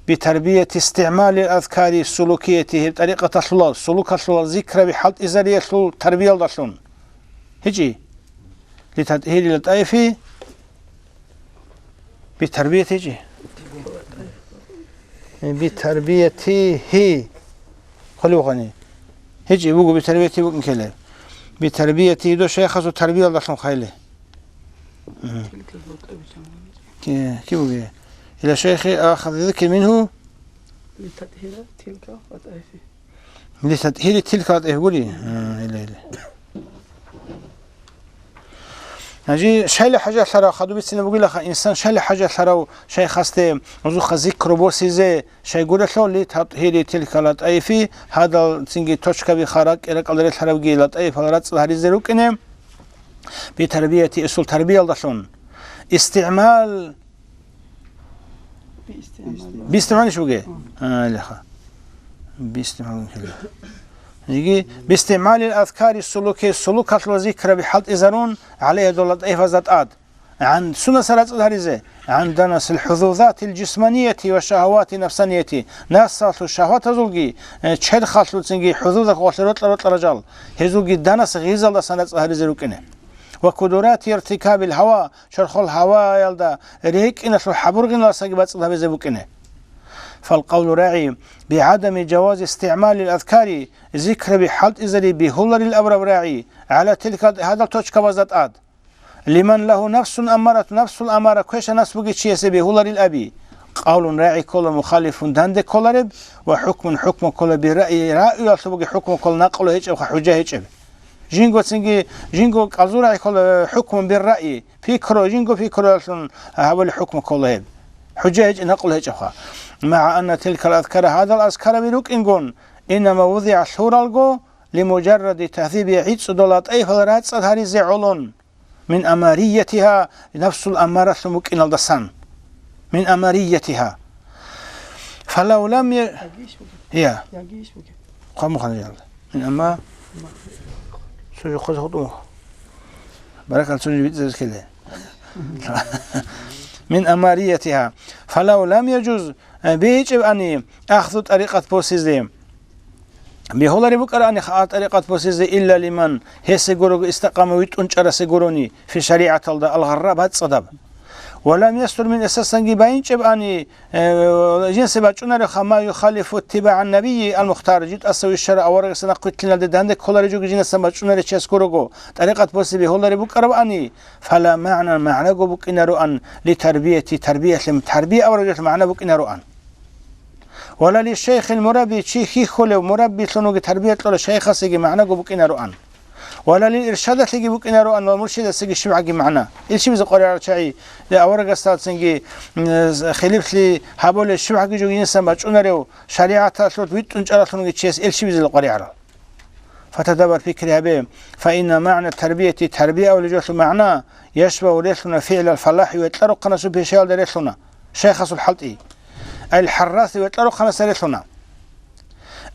Битарбияти истигӀмали азкари сулукияти, гьеб тӀарикъаталъулал, сулукалъулал зикраби хӀалтӀизариялъул тарбиялдалъун. ГьечӀи? Ли татгьири латӀаифи, битарбияти гьечӀи? Битарбияти гьи. Хъулив гъани. ГьечӀи буго битарбияти букӀин ккелеб. Битарбияти гьидо шайхасул тарбиялдалъун хъайли. Мгм. Ки, ки буги? Ила шайхи ахаз зикри мингьу? Литатхира тилка ва тайфи. Литатхири тилка ва тайфи гури? А, ила, ила. Гьанже шайла хӀажалъарав, хадуб бицина бугилаха, инсан шайла хӀажалъарав шайхасде, гьезухъа зикру босизе, шайгурелъул, ли татхири тилка латӀаифи, гьадал цинги точкаби ха ракӀи-ракӀалда релълъарабги латӀаифал рацӀцӀад гьаризе рукӀине, би тарбияти, эсул тарбиялдалъун. ИстигӀмал, би истигӀмал. Би истигӀмалищ буге? А, леха. Би истигӀмал бугела. Йиги, би истигӀмалил азкари сулуки, сулукалъул зикраби хӀалтӀизарун, гӀалайгьа, дол латӀаифазда тӀад. ГӀан сунаса рацӀцӀад гьаризе, гӀан данасил хӀузузатил жисманияти ва шагьавати нафсанияти, нафсалъул шагьватазулги, э, черхалъулцинги хӀузузахъ гъолъи рокьа-рокьа ражал, гьезулги данас гъизалдасан рацӀцӀад гьаризе рукӀине. Ва кудурати иртикабил гьава, чорхол гьаваялда рекӀиналъул хӀабургъиналдасаги бацӀцӀад гьабизе букӀине. Фалкъавлу рагӀи бигӀадами жавази истигӀмалил азкари, зикраби хӀалтӀизари бегьуларил абураб рагӀи, гӀала тилка гьадал точкабазда тӀад. Лиман лагьу нафсун аммарату, нафсул аммара квеша нафс бугев чиясе бегьуларил аби. Къавлун рагӀи ккола мухалифун данде кколареб ва хӀукмун хӀукму ккола бирраъи, раъюялъул бугеб хӀукму ккола накълу гьечӀебха, хӀужа гьечӀеб. Жинго цинги, жинго кӀалзул рагӀи ккола хӀукмун бирраъи, пикру, жинго пикруялъун гьабулеб хӀукму ккола гьеб. ХӀужа гьечӀеб, накълу гьечӀебха. МагӀа анна тилкал азкара, гьадал азкараби рукӀингун, инама вузигӀа лъуралго, лимужарради тагьзиби гӀицӀудал латӀаифал рацӀцӀад гьаризе гӀолон. Мин амариятиха, нафсул аммаралъун букӀиналдасан. Мин амариятиха. Фалав лам я-, Ягиш бугеб. Я. Ягиш бугеб. Хъамухъан ял. Мин амма-, Ма- Сужу хъуз хутӀу. Баракал сужу бицӀизкеле. Мин амариятиха. Фалав лам яжуз, э, бечӀебани, ахзу тӀарикъат босизе. Бегьулареб букӀараани хъа-, тӀарикъат босизе илла лиман, гьесего руго истакъама витӀун чӀарасе гурони, фи шаригӀаталда алгъарра бацӀцӀадаб. Ва лам ясдур мин, эсасанги байинчӀебани, э, жинса бачӀунаревха ма юхалифу иттибагӀан набийи ал-мухтар, житӀаса вищарав аварагасда нахъвилълъиналде данде кколарев жуги жинасан бачӀунарев чиясго руго, тӀарикъат босе бегьулареб букӀарабани, фала магӀна, магӀнаго букӀинароан, ли тарбияти, тарбиялъе, тарбия аварагасул магӀна букӀинароан. Вала лишейхил мурабби, чи хьихьулев мураббилъун вугев тарбия кьолев шайхасеги магӀнаго букӀинароан. Вала лил иршадалъеги букӀинароан ва муршидасеги щибгӀаги магӀна. Ил щибизе къваригӀарал чагӀи, аварагасдалцинги, м, хилиплъи гьабулев щибгӀаги жугинасан бачӀунарев шаригӀаталъулъ витӀун чӀаралъунги чияс ил щибизе къваригӀарал. Фатадаббар, пикри гьабе, фаинна магӀна тарбияти, тарбия абулеб жоялъул магӀна, яшбагьу, релълъуна, фигӀлал фалахӀи, векьарухъанасул пишаялда релълъуна, шайхасул хӀалтӀи. Ай хӀарраси, векьарухъанасда релълъуна.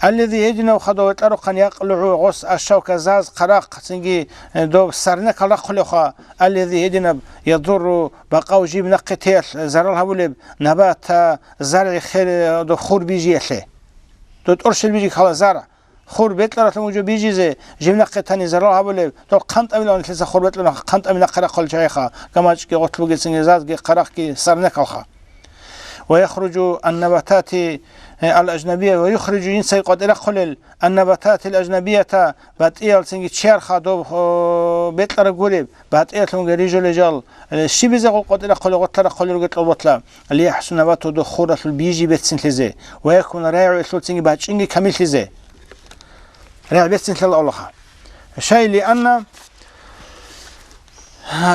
Аллази гьединав хадув векьарухъан якълугӀу гъос ашшавка, заз, хъарахъ, цинги, э, доб сарнакал рахъулевха, аллази гьединаб ядурру, бакъав жиб нахъе теялъ зарал гьабулеб, набата, заргӀи, хер, доб хур бижиялъе. Доб тӀорщел бижи ккола заргӀ. Хур бекьаралъун вуго бижизе, жив нахъе тани зарал гьабулеб, дол хъантӀавилан нилъеца хур бекьаралъун хъантӀаби нахъе рахъулел чагӀиха, гамачӀги гъотлъ бугецине, зазги хъарахъги сарнакалха. Ва яхруджу аннабатати, э, ал-ажнабия, ва юхриджу, жинцаги къватӀи рахъулел, аннабататил ажнабията, батӀиялцинги чиярха доб, о, бекьараб гуреб, батӀиялъунги рижулел жал, э, щибизе гъул къватӀи рахъулел, гъотлъа рахъулел ругел тӀолботла, лияхсуна, ва тодо хуралъул бижи берцинлъизе, ва якуна рагӀу, элъулцинги бачӀинги камиллъизе. РагӀи берцинлъала Аллагьха. Шай лианна,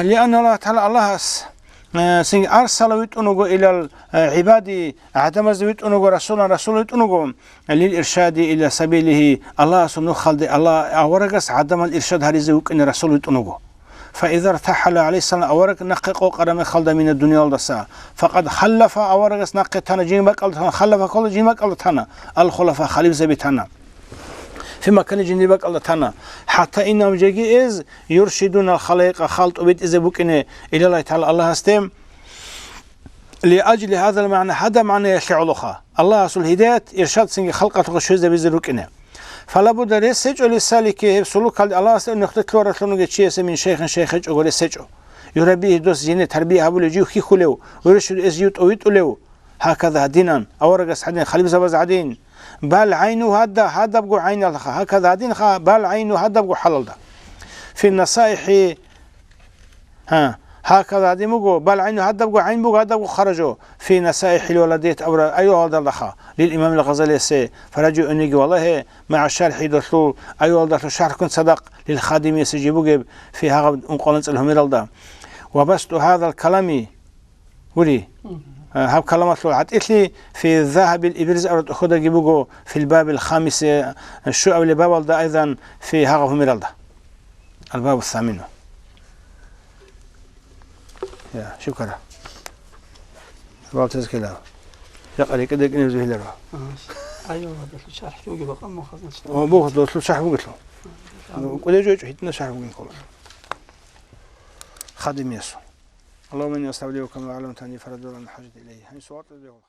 лианна Аллагь ТагӀала Аллагьас, э, цинги арсала витӀун вуго илал, э, гӀибади, гӀадамазда витӀун вуго расулан, расул витӀун вуго, лил иршади иля сабилихи, Аллагьасул нухалде, Аллагь аварагас гӀадамал иршад гьаризе вукӀине расул витӀун вуго. Фаиза ртахӀала гӀалайгьиссалам, авараг нахъе къокъараб мехалда мина дуниялдаса, факъад халлафа, аварагас нахъе тана, жин бакӀалда тана, халлафа ккола, жин бакӀалда тана, ал-хулафа, халифзаби тана. Фи макани, жиндир бакӀалда тана. ХӀатта иннагьум, жеги эз, юршидунал халайкъа, халкъ тӀубитӀизе букӀине, илаллагьи тагӀала, Аллагьасде. Лиажли гьазал магӀна, гьадаб магӀнаялъе гӀолоха. Аллагьасул гьидаят, иршад цинги халкъалъухъе щвезабизе рукӀине. Фалабудда, рес гьечӀо, лиссалики, гьеб сулукалде Аллагьасда нухде лъугьаралъун вугев чиясе мин шейхин, шейх гьечӀого рес гьечӀо. Юраббигьи, дос жине тарбия гьабулев, жив хьихьулев, ва юршиду, эс жив тӀовитӀулев. Гьаказа гьадинан, аварагас гьадин, халифзабаз гӀадин. Бал гӀайну гьадда, гьадабго гӀайналха, гьаказа гьадинха, бал гӀайну гьадабго хӀалалда. Фи насаихӀи Гьа, гьаказа гьадин буго, бал гӀайну гьадабго гӀайн буго, гьадабго харажо, фи насаихӀил валадият абураб аялалдалдаха, лил имамил Гъазалиясе, фараджу, эниги валагье, магӀа шархӀи, долъул, аялалдалъун шархӀ ккун цадахъ, лил Хадимиясе жиб бугеб, фи гьагъаб ункъоялда цӀел гьумералда. Ва басту гьазал калами, гури, Мгм. а, гьаб каламалъул гӀатӀилъи, фи Загьабил Ибриз абураб тӀохьодаги буго, фил бабил хамиси, щуабилеб бабалда, айзан, фи гьагъаб гьумералда. Албабу самину. Я, шукара. Баб тезкила. Жакъа рекӀеде кӀинев зухӀиларо. Ага. Айо, ва долъу шархӀ буги бакъа муха, значит. О, бу, долъу шархӀ бугелъу. Ага. Ну, кӀуде жойчӀо, гьитӀина шархӀ бугин ккола. Хадимиясул. اللهم إني أستودعك ما علمتني فردده إلي. Гьанже суал тӀадегӀула.